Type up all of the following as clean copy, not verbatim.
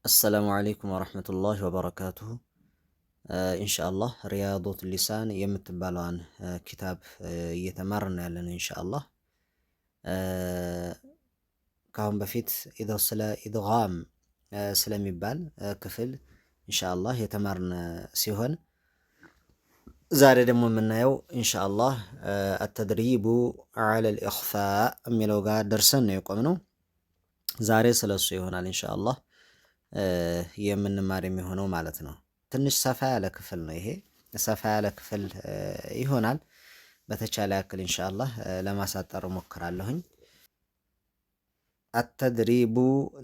السلام عليكم ورحمة الله وبركاته። ኢንሻአላህ ሪያዶት ሊሳን የምትባለዋን ኪታብ እየተማርን ያለን ኢንሻአላህ። ከአሁን በፊት ስለ ኢድጋም ስለሚባል ክፍል ኢንሻአላህ የተማርን ሲሆን፣ ዛሬ ደግሞ የምናየው ኢንሻአላህ التدريب على الإخفاء የሚለው ጋር ደርሰን ነው የቆምነው። ዛሬ ስለሱ ይሆናል ኢንሻአላህ የምንማር የሚሆነው ማለት ነው። ትንሽ ሰፋ ያለ ክፍል ነው ይሄ፣ ሰፋ ያለ ክፍል ይሆናል። በተቻለ ያክል ኢንሻአላህ ለማሳጠር እሞክራለሁኝ። التدريب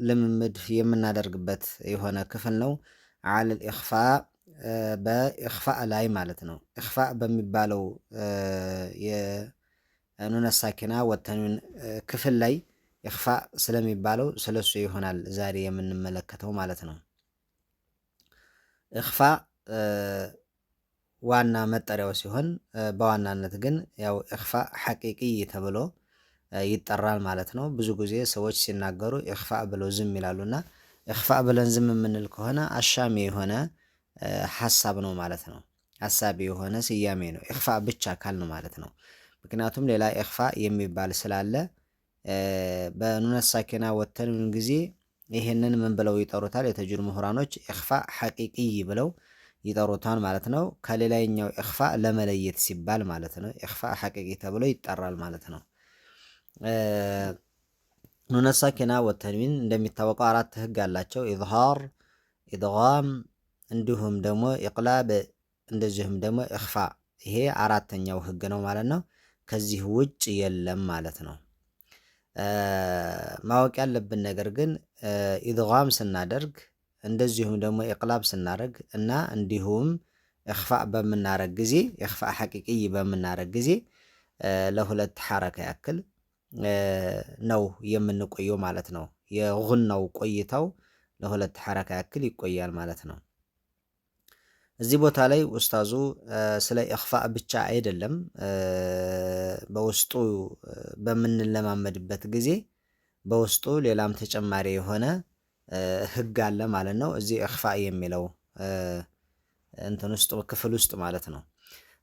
ልምምድ የምናደርግበት የሆነ ክፍል ነው። على الإخفاء በኢኽፋእ ላይ ማለት ነው። ኢኽፋእ በሚባለው የኑነ ሳኪና ወተንዊን ክፍል ላይ ኢኽፋእ ስለሚባለው ስለሱ ይሆናል ዛሬ የምንመለከተው ማለት ነው። ኢኽፋእ ዋና መጠሪያው ሲሆን፣ በዋናነት ግን ያው ኢኽፋእ حقيقي ተብሎ ይጠራል ማለት ነው። ብዙ ጊዜ ሰዎች ሲናገሩ ኢኽፋእ ብለው ዝም ይላሉና፣ ኢኽፋእ ብለን ዝም የምንል ከሆነ አሻሚ የሆነ ሀሳብ ነው ማለት ነው። ሀሳቢ የሆነ ስያሜ ነው ኢኽፋእ ብቻ ካልን ማለት ነው። ምክንያቱም ሌላ ኢኽፋእ የሚባል ስላለ፣ በኑነ ሳኪና ወተንዊን ጊዜ ይሄንን ምን ብለው ይጠሩታል? የተጅዊድ ምሁራኖች ኢኽፋእ حقيقي ብለው ይጠሩታል ማለት ነው። ከሌላኛው ኢኽፋእ ለመለየት ሲባል ማለት ነው። ኢኽፋእ حقيقي ተብሎ ይጠራል ማለት ነው። ኑነ ሳኪና ወተንዊን እንደሚታወቀው አራት ህግ አላቸው። ኢዝሃር፣ ኢድጋም፣ እንዲሁም ደግሞ ኢቅላብ፣ እንደዚሁም ደግሞ ኢኽፋ። ይሄ አራተኛው ህግ ነው ማለት ነው። ከዚህ ውጭ የለም ማለት ነው። ማወቅ ያለብን ነገር ግን ኢድጋም ስናደርግ፣ እንደዚሁም ደግሞ ኢቅላብ ስናደርግ እና እንዲሁም ኢኽፋእ በምናረግ ጊዜ፣ ኢኽፋእ حقيقي በምናረግ ጊዜ ለሁለት ሐረካ ያክል ነው የምንቆየው ማለት ነው። የጉናው ቆይታው ለሁለት ሐረካ ያክል ይቆያል ማለት ነው። እዚህ ቦታ ላይ ኡስታዙ ስለ ኢኽፋእ ብቻ አይደለም፣ በውስጡ በምንለማመድበት ጊዜ በውስጡ ሌላም ተጨማሪ የሆነ ህግ አለ ማለት ነው። እዚህ ኢኽፋእ የሚለው እንትን ውስጥ፣ ክፍል ውስጥ ማለት ነው።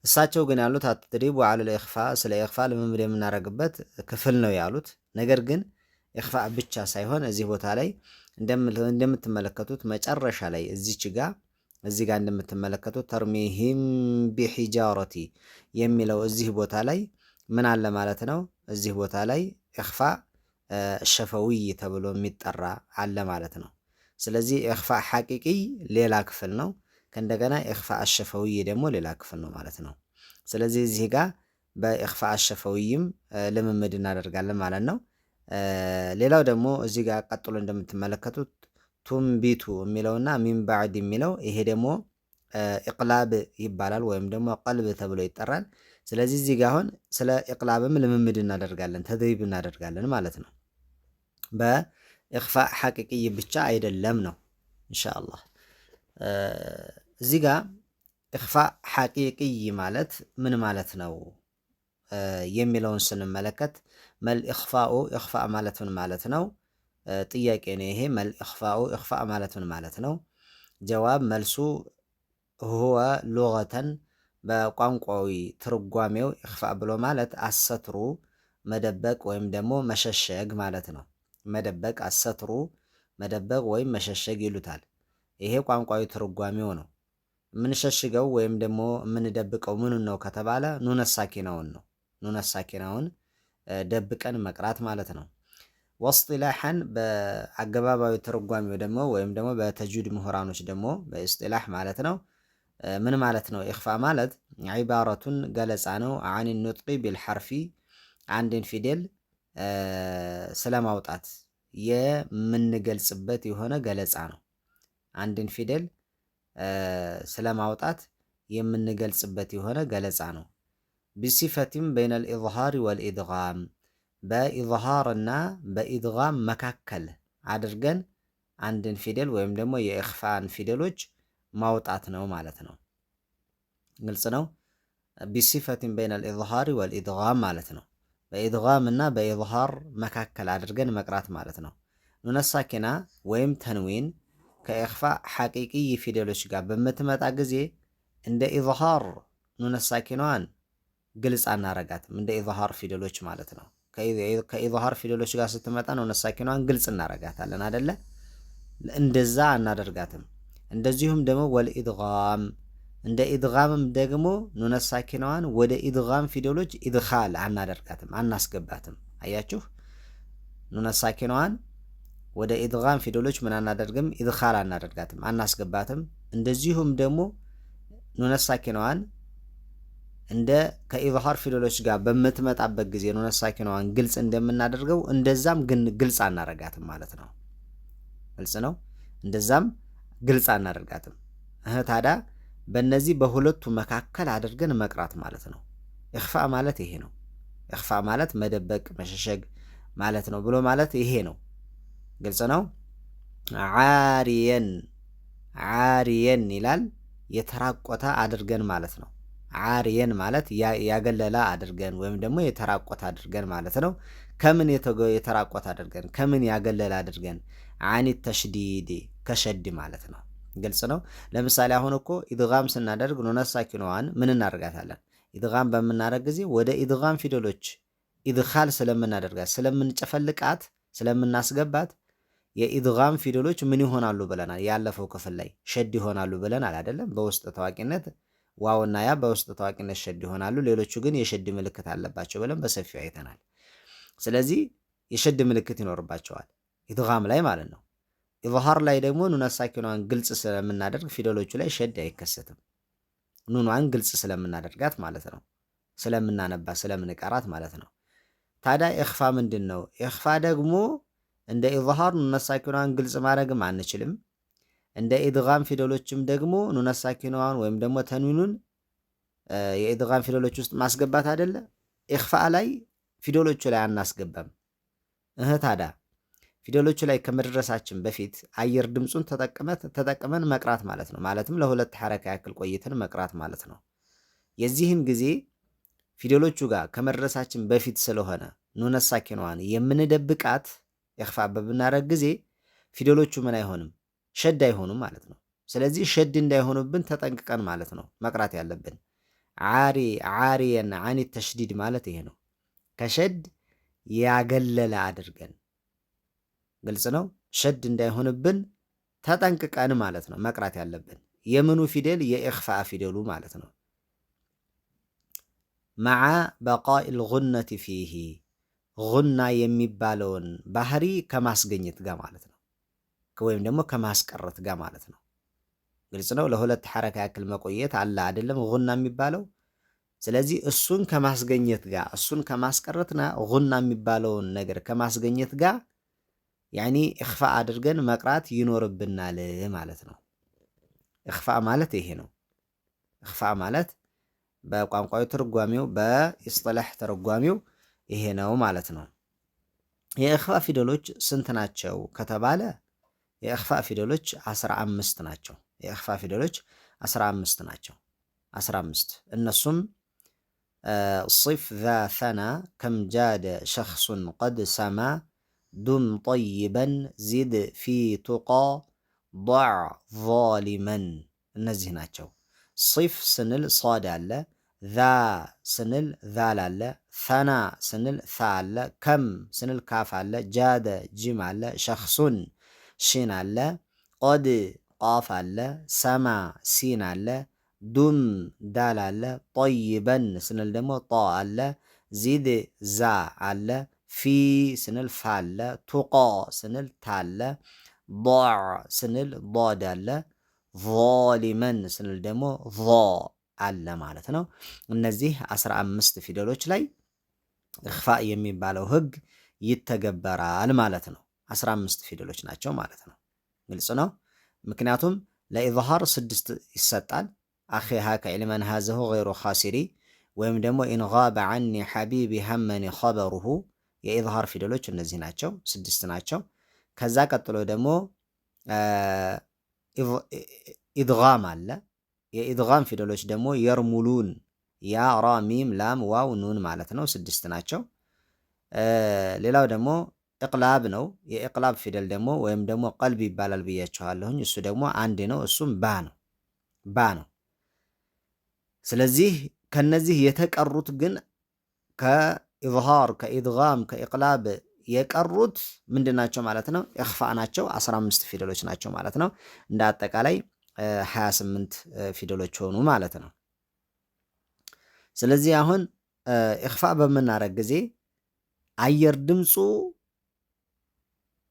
እሳቸው ግን ያሉት التدريب على الإخفاء፣ ስለ ኢኽፋእ ልምምድ የምናደርግበት ክፍል ነው ያሉት። ነገር ግን ኢኽፋእ ብቻ ሳይሆን እዚህ ቦታ ላይ እንደምትመለከቱት መጨረሻ ላይ እዚች ጋ፣ እዚህ ጋር እንደምትመለከቱት ترميهم بحجارة የሚለው እዚህ ቦታ ላይ ምን አለ ማለት ነው? እዚህ ቦታ ላይ ኢኽፋእ ሸፈዊይ ተብሎ የሚጠራ አለ ማለት ነው። ስለዚህ ኢኽፋእ حقيقي ሌላ ክፍል ነው። ከእንደገና ኢኽፋእ ሸፈዊይ ደግሞ ሌላ ክፍል ነው ማለት ነው። ስለዚህ እዚህ ጋር በኢኽፋእ ሸፈዊይም ልምምድ እናደርጋለን ማለት ነው። ሌላው ደግሞ እዚህ ጋር ቀጥሎ እንደምትመለከቱት تنبت የሚለውና من بعد የሚለው፣ ይሄ ደግሞ ኢቅላብ ይባላል ወይም ደግሞ ቀልብ ተብሎ ይጠራል። ስለዚህ እዚህ ጋር አሁን ስለ ኢቅላብም ልምምድ እናደርጋለን፣ تدريب እናደርጋለን ማለት ነው። በኢኽፋእ حقيقي ብቻ አይደለም ነው ኢንሻአላህ። እዚህ ጋር ኢኽፋእ حقيقي ማለት ምን ማለት ነው የሚለውን ስንመለከት፣ ما الإخفاء፣ ኢኽፋእ ማለት ምን ማለት ነው? ጥያቄ ነው ይሄ። ما الإخفاء፣ ኢኽፋእ ማለት ምን ማለት ነው? جواب፣ መልሱ፣ هو لغة፣ በቋንቋዊ ትርጓሜው ኢኽፋእ ብሎ ማለት الستر መደበቅ ወይም ደግሞ መሸሸግ ማለት ነው። መደበቅ፣ الستر መደበቅ ወይም መሸሸግ ይሉታል። ይሄ ቋንቋዊ ትርጓሜው ነው። የምንሸሽገው ወይም ደግሞ የምንደብቀው ምኑን ነው ከተባለ ኑነ ሳኪናውን ነው። ኑነ ሳኪናውን ደብቀን መቅራት ማለት ነው። واصطلاحا፣ በአገባባዊ ትርጓሜው ደግሞ ወይም ደግሞ በተጅዊድ ምሁራኖች ደግሞ በኢስጢላህ ማለት ነው፣ ምን ማለት ነው? ኢኽፋእ ማለት عبارة ገለጻ ነው፣ عن النطق بالحرف፣ አንድን ፊደል ስለማውጣት የምንገልጽበት የሆነ ገለጻ ነው። አንድን ፊደል ስለማውጣት የምንገልጽበት የሆነ ገለጻ ነው። بصفة بين الإظهار والإدغام፣ በኢዝሃርና በኢድጋም መካከል አድርገን አንድን ፊደል ወይም ደግሞ የኢኽፋን ፊደሎች ማውጣት ነው ማለት ነው። ግልጽ ነው። بصفة بين الإظهار والإدغام ማለት ነው። በኢድጋም እና በኢዝሃር መካከል አድርገን መቅራት ማለት ነው። ኑነ ሳኪና ወይም ተንዊን ከኢኽፋ حقيقي ፊደሎች ጋር በምትመጣ ጊዜ እንደ ኢዝሃር ኑነ ሳኪናዋን ግልጽ አናረጋትም። እንደ ኢዝሃር ፊደሎች ማለት ነው። ከኢዝሃር ፊደሎች ጋር ስትመጣ ኑነ ሳኪናዋን ግልጽ እናረጋታለን አደለ? እንደዛ አናደርጋትም። እንደዚሁም ደግሞ والإدغام እንደ ኢድጋምም ደግሞ ኑነ ሳኪናዋን ወደ ኢድጋም ፊደሎች ኢድኻል አናደርጋትም፣ አናስገባትም። አያችሁ፣ ኑነ ሳኪናዋን ወደ ኢድጋም ፊደሎች ምን አናደርግም? ኢድኻል አናደርጋትም፣ አናስገባትም። እንደዚሁም ደግሞ ኑነ ሳኪናዋን እንደ ከኢዝሃር ፊደሎች ጋር በምትመጣበት ጊዜ ኑነ ሳኪናዋን ግልጽ እንደምናደርገው እንደዛም ግን ግልጽ አናደርጋትም ማለት ነው። ግልጽ ነው። እንደዛም ግልጽ አናደርጋትም። ታዲያ በእነዚህ በሁለቱ መካከል አድርገን መቅራት ማለት ነው። ኢኽፋ ማለት ይሄ ነው። ኢኽፋ ማለት መደበቅ፣ መሸሸግ ማለት ነው ብሎ ማለት ይሄ ነው። ግልጽ ነው። عاريا عاريا ይላል። የተራቆተ አድርገን ማለት ነው። عاريا ማለት ያገለለ አድርገን ወይም ደግሞ የተራቆተ አድርገን ማለት ነው። ከምን የተራቆተ አድርገን፣ ከምን ያገለለ አድርገን፣ عن التشديد ከሸድ ማለት ነው። ግልጽ ነው። ለምሳሌ አሁን እኮ ኢድጋም ስናደርግ ኑነ ሳኪናዋን ምን እናደርጋታለን? ኢድጋም በምናደርግ ጊዜ ወደ ኢድጋም ፊደሎች ኢድኻል ስለምናደርጋት፣ ስለምንጨፈልቃት፣ ስለምናስገባት የኢድጋም ፊደሎች ምን ይሆናሉ ብለናል? ያለፈው ክፍል ላይ ሸድ ይሆናሉ ብለናል አይደለም? በውስጥ ታዋቂነት ዋውና ያ በውስጥ ታዋቂነት ሸድ ይሆናሉ፣ ሌሎቹ ግን የሸድ ምልክት አለባቸው ብለን በሰፊው አይተናል። ስለዚህ የሸድ ምልክት ይኖርባቸዋል ኢድጋም ላይ ማለት ነው። ኢዝሃር ላይ ደግሞ ኑነ ሳኪኗን ግልጽ ስለምናደርግ ፊደሎቹ ላይ ሸድ አይከሰትም። ኑኗን ግልጽ ስለምናደርጋት ማለት ነው፣ ስለምናነባት ስለምንቀራት ማለት ነው። ታዲያ ኢኽፋ ምንድን ነው? ኢኽፋ ደግሞ እንደ ኢዝሃር ኑነ ሳኪኗን ግልጽ ማድረግም አንችልም። እንደ ኢድጋም ፊደሎችም ደግሞ ኑነ ሳኪኗን ወይም ደግሞ ተንዊኑን የኢድጋም ፊደሎች ውስጥ ማስገባት አይደለ? ኢኽፋ ላይ ፊደሎቹ ላይ አናስገባም። ታዲያ ፊደሎቹ ላይ ከመድረሳችን በፊት አየር ድምፁን ተጠቅመን መቅራት ማለት ነው። ማለትም ለሁለት ሐረካ ያክል ቆይተን መቅራት ማለት ነው። የዚህን ጊዜ ፊደሎቹ ጋር ከመድረሳችን በፊት ስለሆነ ኑነ ሳኪናዋን የምንደብቃት ኢኽፋ በምናደርግ ጊዜ ፊደሎቹ ምን አይሆንም? ሸድ አይሆኑም ማለት ነው። ስለዚህ ሸድ እንዳይሆኑብን ተጠንቅቀን ማለት ነው መቅራት ያለብን። عاريا عن التشديد ማለት ይሄ ነው። ከሸድ ያገለለ አድርገን፣ ግልጽ ነው። ሸድ እንዳይሆንብን ተጠንቅቀን ማለት ነው መቅራት ያለብን። የምኑ ፊደል? የኢኽፋ ፊደሉ ማለት ነው። مع بقاء الغنة فيه ጉና የሚባለውን ባህሪ ከማስገኘት ጋር ማለት ነው፣ ወይም ደግሞ ከማስቀረት ጋር ማለት ነው። ግልጽ ነው። ለሁለት ሐረካ ያክል መቆየት አለ አይደለም ጉና የሚባለው። ስለዚህ እሱን ከማስገኘት ጋር፣ እሱን ከማስቀረትና ጉና የሚባለውን ነገር ከማስገኘት ጋር ያኒ ኢኽፋ አድርገን መቅራት ይኖርብናል ማለት ነው። ኢኽፋ ማለት ይሄ ነው። ኢኽፋ ማለት በቋንቋዊ ትርጓሜው፣ በኢስጢላህ ትርጓሜው ይሄ ነው ማለት ነው። የኢኽፋ ፊደሎች ስንት ናቸው ከተባለ የኢኽፋ ፊደሎች 15 ናቸው። የኢኽፋ ፊደሎች 15 ናቸው። 15። እነሱም صف ذا ثنا كم جاد شخص قد سما دم طيبا زد في تقى ضع ظالما እነዚህ ናቸው። صف ስንል ሷድ አለ፣ ذا ስንል ዛል አለ፣ ثنا ስንል ታ አለ፣ كم ስንል ካፍ አለ፣ جاد ጂም አለ፣ شخص ሺን አለ፣ قد ቃፍ አለ፣ سما ሲን አለ፣ دم ዳል አለ፣ طيبا ስንል ደግሞ ጣ አለ፣ زد ዛ አለ፣ في ስንል ፋ አለ፣ تقى ስንል ታ አለ፣ ضع ስንል ዷድ አለ፣ ظالما ስንል ደግሞ ዞ አለ ማለት ነው። እነዚህ 15 ፊደሎች ላይ ኢኽፋ የሚባለው ህግ ይተገበራል ማለት ነው። 15 ፊደሎች ናቸው ማለት ነው። ግልጽ ነው። ምክንያቱም ለኢዝሃር ስድስት ይሰጣል። أخي هاك علما هازه غير خاسر ወይም ደግሞ إن غاب عني حبيبي همني خبره የኢዝሃር ፊደሎች እነዚህ ናቸው፣ ስድስት ናቸው። ከዛ ቀጥሎ ደግሞ ኢድጋም አለ። የኢድጋም ፊደሎች ደግሞ يرملون ያ፣ ራ፣ ሚም፣ ላም፣ ዋው፣ ኑን ማለት ነው። ስድስት ናቸው። ሌላው ደግሞ ኢቅላብ ነው። የኢቅላብ ፊደል ደግሞ ወይም ደግሞ ቀልብ ይባላል ብያቸዋለሁኝ። እሱ ደግሞ አንድ ነው። እሱም ባ ነው ባ ነው። ስለዚህ ከነዚህ የተቀሩት ግን ከኢዝሃር፣ ከኢድጋም፣ ከኢቅላብ የቀሩት ምንድን ናቸው ማለት ነው? ኢኽፋእ ናቸው። 15 ፊደሎች ናቸው ማለት ነው። እንደ አጠቃላይ 28 ፊደሎች ሆኑ ማለት ነው። ስለዚህ አሁን ኢኽፋእ በምናረግ ጊዜ አየር ድምፁ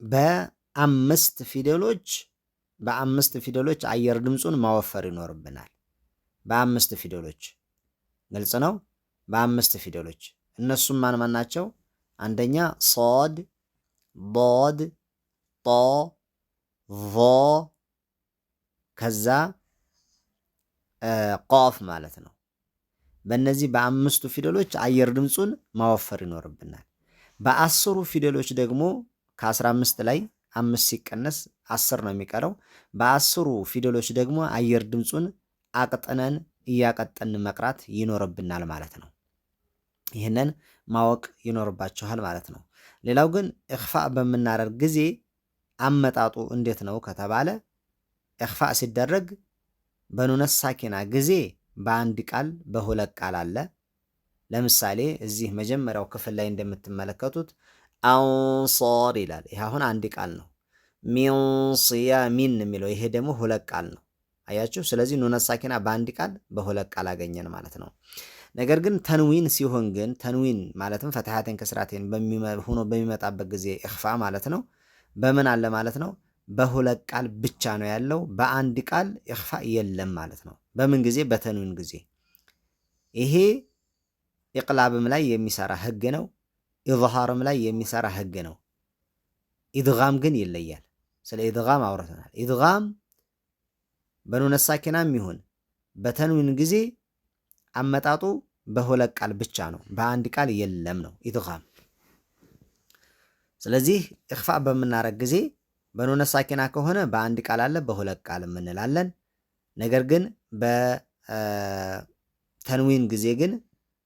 በአምስት ፊደሎች በአምስት ፊደሎች አየር ድምፁን ማወፈር ይኖርብናል። በአምስት ፊደሎች ግልጽ ነው። በአምስት ፊደሎች እነሱም ማን ማን ናቸው? አንደኛ ሶድ፣ ዶድ፣ ጦ፣ ቮ ከዛ ቆፍ ማለት ነው። በእነዚህ በአምስቱ ፊደሎች አየር ድምፁን ማወፈር ይኖርብናል። በ10 ፊደሎች ደግሞ ከ15 ላይ 5 ሲቀነስ 10 ነው የሚቀረው። በ10 ፊደሎች ደግሞ አየር ድምፁን አቅጥነን እያቀጠን መቅራት ይኖርብናል ማለት ነው። ይህንን ማወቅ ይኖርባችኋል ማለት ነው። ሌላው ግን ኢኽፋእ በምናደርግ ጊዜ አመጣጡ እንዴት ነው ከተባለ ኢኽፋእ ሲደረግ በኑነ ሳኪና ጊዜ በአንድ ቃል በሁለት ቃል አለ። ለምሳሌ እዚህ መጀመሪያው ክፍል ላይ እንደምትመለከቱት አንሶር ይላል። ይህ አሁን አንድ ቃል ነው። ሚን ሲያሚን የሚለው ይሄ ደግሞ ሁለት ቃል ነው። አያችሁ። ስለዚህ ኑነ ሳኪና በአንድ ቃል በሁለት ቃል አገኘን ማለት ነው። ነገር ግን ተንዊን ሲሆን ግን ተንዊን ማለትም ፈትሐቴን ከስራቴን ሆኖ በሚመጣበት ጊዜ ኢኽፋ ማለት ነው በምን አለ ማለት ነው? በሁለት ቃል ብቻ ነው ያለው። በአንድ ቃል ኢኽፋ የለም ማለት ነው። በምን ጊዜ? በተንዊን ጊዜ። ይሄ ኢቅላብም ላይ የሚሰራ ህግ ነው። ኢዝሃርም ላይ የሚሰራ ህግ ነው። ኢድጋም ግን ይለያል። ስለ ኢድጋም አውርተናል። ኢድጋም በኑነ ሳኪናም ይሁን በተንዊን ጊዜ አመጣጡ በሁለት ቃል ብቻ ነው፣ በአንድ ቃል የለም ነው ኢድጋም። ስለዚህ ኢኽፋእ በምናረግ ጊዜ በኑነ ሳኪና ከሆነ በአንድ ቃል አለ፣ በሁለት ቃል እንላለን። ነገር ግን በተንዊን ጊዜ ግን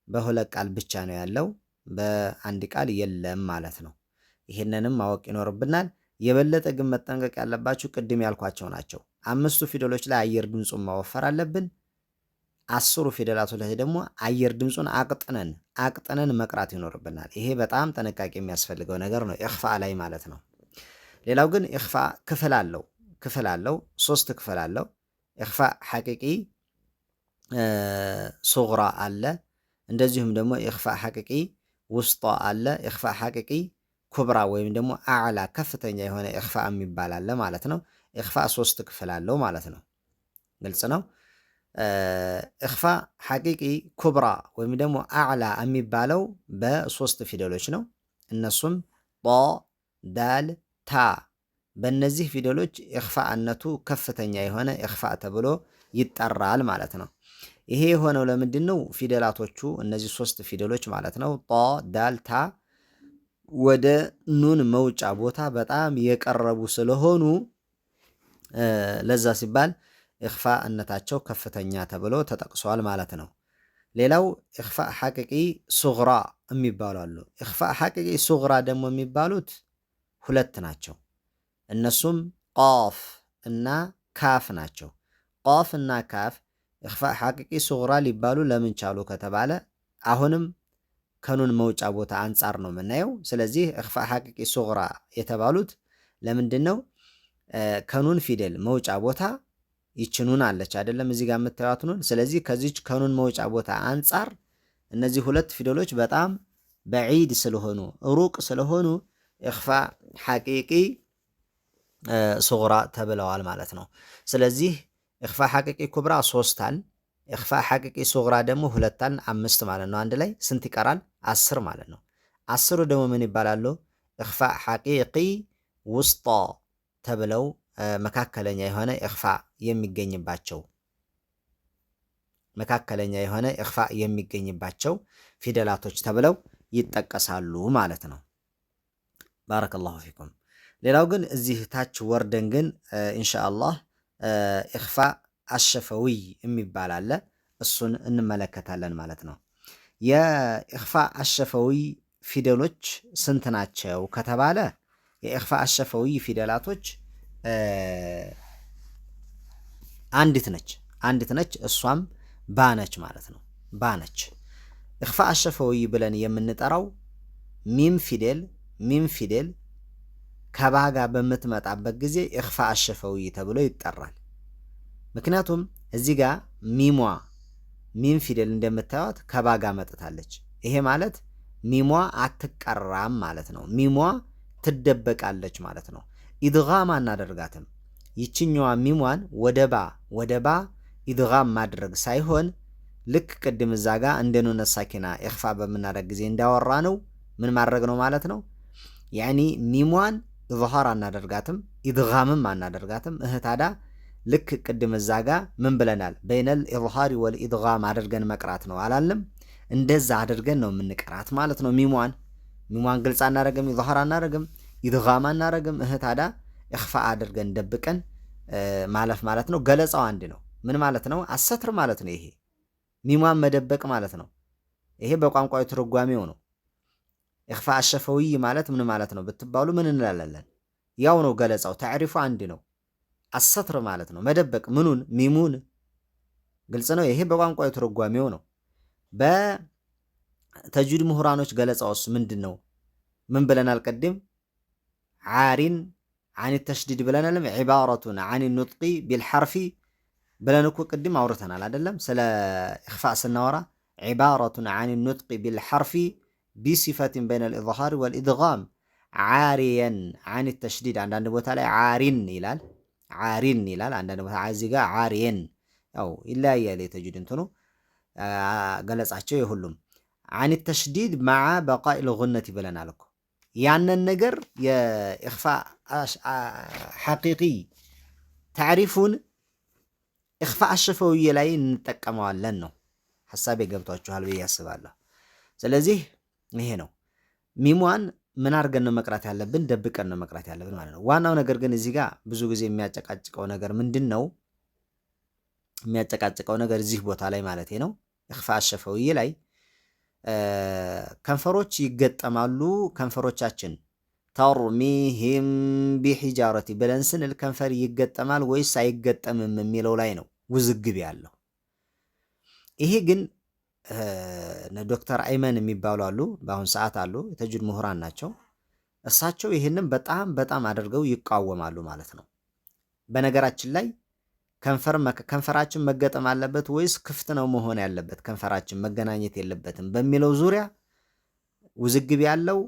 በሁለት ቃል ብቻ ነው ያለው፣ በአንድ ቃል የለም ማለት ነው። ይህንንም ማወቅ ይኖርብናል። የበለጠ ግን መጠንቀቅ ያለባችሁ ቅድም ያልኳቸው ናቸው። አምስቱ ፊደሎች ላይ አየር ድምፁን ማወፈር አለብን። 10 ፊደላቶች ላይ ደግሞ አየር ድምፁን አቅጥነን አቅጥነን መቅራት ይኖርብናል። ይሄ በጣም ጥንቃቄ የሚያስፈልገው ነገር ነው፣ ኢኽፋእ ላይ ማለት ነው። ሌላው ግን ኢኽፋእ ክፍል አለው ክፍል አለው፣ ሶስት ክፍል አለው። ኢኽፋእ ሐቂቂ ሱግራ አለ። እንደዚሁም ደግሞ ኢኽፋእ ሐቂቂ ውስጧ አለ። ኢኽፋእ ሐቂቂ ኩብራ ወይም ደግሞ አዕላ ከፍተኛ የሆነ ኢኽፋእ የሚባል አለ ማለት ነው። ኢኽፋእ ሶስት ክፍል አለው ማለት ነው። ግልጽ ነው። ኢኽፋእ ሐቂቂ ኩብራ ወይም ደግሞ አዕላ የሚባለው በሶስት ፊደሎች ነው። እነሱም ጦ፣ ዳል፣ ታ። በእነዚህ ፊደሎች ኢኽፋእነቱ ከፍተኛ የሆነ ኢኽፋእ ተብሎ ይጠራል ማለት ነው። ይሄ የሆነው ለምንድን ነው? ፊደላቶቹ እነዚህ ሶስት ፊደሎች ማለት ነው ጦ፣ ዳል፣ ታ ወደ ኑን መውጫ ቦታ በጣም የቀረቡ ስለሆኑ ለዛ ሲባል ኢኽፋእነታቸው ከፍተኛ ተብሎ ተጠቅሷል ማለት ነው። ሌላው ኢኽፋእ ሐቂቂ ሱግራ የሚባሉ አሉ። ኢኽፋእ ሐቂቂ ሱግራ ደግሞ የሚባሉት ሁለት ናቸው። እነሱም ቃፍ እና ካፍ ናቸው። ቃፍ እና ካፍ ኢኽፋእ ሐቂቂ ሱግራ ሊባሉ ለምን ቻሉ ከተባለ አሁንም ከኑን መውጫ ቦታ አንጻር ነው የምናየው። ስለዚህ ኢኽፋእ ሐቂቂ ሱግራ የተባሉት ለምንድን ነው? ከኑን ፊደል መውጫ ቦታ ይች ኑን አለች አይደለም? እዚህ ጋር የምታዩት ኑን። ስለዚህ ከዚች ከኑን መውጫ ቦታ አንጻር እነዚህ ሁለት ፊደሎች በጣም በዒድ ስለሆኑ ሩቅ ስለሆኑ ኢኽፋእ ሐቂቂ ሱግራ ተብለዋል ማለት ነው። ስለዚህ ኢኽፋእ ሐቂቂ ኩብራ ሶስት አል፣ ኢኽፋእ ሐቂቂ ሱግራ ደግሞ ሁለት አል፣ አምስት ማለት ነው። አንድ ላይ ስንት ይቀራል? 10 ማለት ነው። 10ሩ ደግሞ ምን ይባላሉ? ኢኽፋእ ሐቂቂ ውስጣ ተብለው መካከለኛ የሆነ ኢኽፋእ የሚገኝባቸው መካከለኛ የሆነ ኢኽፋእ የሚገኝባቸው ፊደላቶች ተብለው ይጠቀሳሉ ማለት ነው። ባረከላሁ ፊኩም። ሌላው ግን እዚህ ታች ወርደን ግን ኢንሻአላህ ኢኽፋእ አሸፈዊ የሚባል አለ። እሱን እንመለከታለን ማለት ነው። የኢኽፋእ አሸፈዊ ፊደሎች ስንት ናቸው ከተባለ የ إخفاء الشفوي ፊደላቶች አንዲት ነች፣ አንዲት ነች። እሷም ባነች ማለት ነው። ባነች። إخفاء الشفوي ብለን የምንጠራው ሚም ፊደል፣ ሚም ፊደል ከባ ጋር በምትመጣበት ጊዜ إخفاء الشفوي ተብሎ ይጠራል። ምክንያቱም እዚህ ጋር ሚሟ፣ ሚም ፊደል እንደምታዩት ከባ ጋር መጥታለች። ይሄ ማለት ሚሟ አትቀራም ማለት ነው። ሚሟ ትደበቃለች ማለት ነው። ኢድጋም አናደርጋትም። ይችኛዋ ሚሟን ወደ ባ ኢድጋም ማድረግ ሳይሆን ልክ ቅድም እዛ ጋ እንደ نون ساكنة ኢኽፋ በምናደርግ ጊዜ እንዳወራ ነው ምን ማድረግ ነው ማለት ነው። يعني ሚሟን ኢዝሃር አናደርጋትም፣ ኢድጋምም አናደርጋትም። እህ ታዳ ልክ ቅድም እዛ ጋ ምን ብለናል? بين الإظهار والإدغام አድርገን መቅራት ነው አላልንም? እንደዛ አድርገን ነው የምንቀራት ማለት ነው። ሚሟን ግልጽ አናረግም፣ ኢዝሃር አናረግም፣ ኢድጋም አናረግም። እህ ታዳ ኢኽፋ አድርገን ደብቀን ማለፍ ማለት ነው። ገለጻው አንድ ነው። ምን ማለት ነው? الستر ማለት ነው። ይሄ ሚሟን መደበቅ ማለት ነው። ይሄ በቋንቋዊ ትርጓሜው ነው። إخفاء الشفوي ማለት ምን ማለት ነው ብትባሉ ምን እንላለን? ያው ነው ገለጻው፣ ታዕሪፉ አንድ ነው። الستر ማለት ነው መደበቅ፣ ምኑን? ሚሙን። ግልጽ ነው። ይሄ በቋንቋዊ ትርጓሜው ነው። በተጅዊድ ምሁራኖች ገለጻውስ ምንድን ነው? ምን ብለናል ቅድም? عار عن التشديد ብለናልም عبارة عن النطق بالحرف ብለን እኮ ቅድም አውርተናል አይደለም? ስለ ኢኽፋእ ስናወራ عبارة عن النطق بالحرف بصفة بين الإظهار والإدغام عاريا عن التشديد። አንዳንድ ቦታ ላይ ዓሪን ይላል፣ ዓሪን ይላል። አንዳንድ ቦታ እዚህ ጋር ዓሪየን፣ ያው ይለያያል የተጅዊድ እንትኑ ገለጻቸው የሁሉም። عن التشديد مع بقاء الغنة ብለናል እኮ። ያንን ነገር የኢኽፋ حقيقي ታዕሪፉን ኢኽፋ አሸፈውዬ ላይ እንጠቀመዋለን ነው ሐሳቤ። ገብቷችኋል ብዬ አስባለሁ። ስለዚህ ይሄ ነው። ሚሟን ምን አድርገን ነው መቅራት ያለብን? ደብቀን ነው መቅራት ያለብን ማለት ነው። ዋናው ነገር ግን እዚህ ጋር ብዙ ጊዜ የሚያጨቃጭቀው ነገር ምንድን ነው? የሚያጨቃጭቀው ነገር እዚህ ቦታ ላይ ማለት ነው፣ ኢኽፋ አሸፈውዬ ላይ ከንፈሮች ይገጠማሉ። ከንፈሮቻችን ترميهم بحجارة ብለን ስንል ከንፈር ይገጠማል ወይስ አይገጠምም የሚለው ላይ ነው ውዝግብ ያለው። ይሄ ግን ዶክተር አይመን የሚባሉ አሉ፣ በአሁን ሰዓት አሉ፣ የተጅዊድ ምሁራን ናቸው። እሳቸው ይህንም በጣም በጣም አድርገው ይቃወማሉ ማለት ነው። በነገራችን ላይ ከንፈራችን መገጠም አለበት ወይስ ክፍት ነው መሆን ያለበት፣ ከንፈራችን መገናኘት የለበትም በሚለው ዙሪያ ውዝግብ ያለው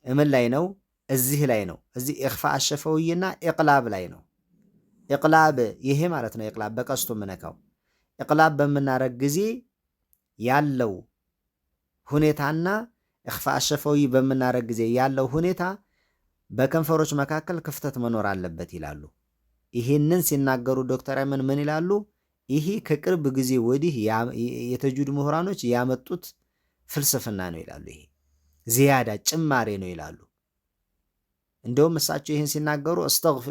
እምን ላይ ነው? እዚህ ላይ ነው። እዚህ ኢኽፋ አሸፈውይና ኢቅላብ ላይ ነው። ኢቅላብ ይሄ ማለት ነው። ኢቅላብ በቀስቱ ምነካው ኢቅላብ በምናረግ ጊዜ ያለው ሁኔታና ኢኽፋ አሸፈዊ በምናረግ ጊዜ ያለው ሁኔታ በከንፈሮች መካከል ክፍተት መኖር አለበት ይላሉ። ይህንን ሲናገሩ ዶክተር አይመን ምን ይላሉ? ይሄ ከቅርብ ጊዜ ወዲህ የተጅዊድ ምሁራኖች ያመጡት ፍልስፍና ነው ይላሉ። ይሄ زيادة ጭማሬ ነው ይላሉ። እንደውም እሳቸው ይህን ሲናገሩ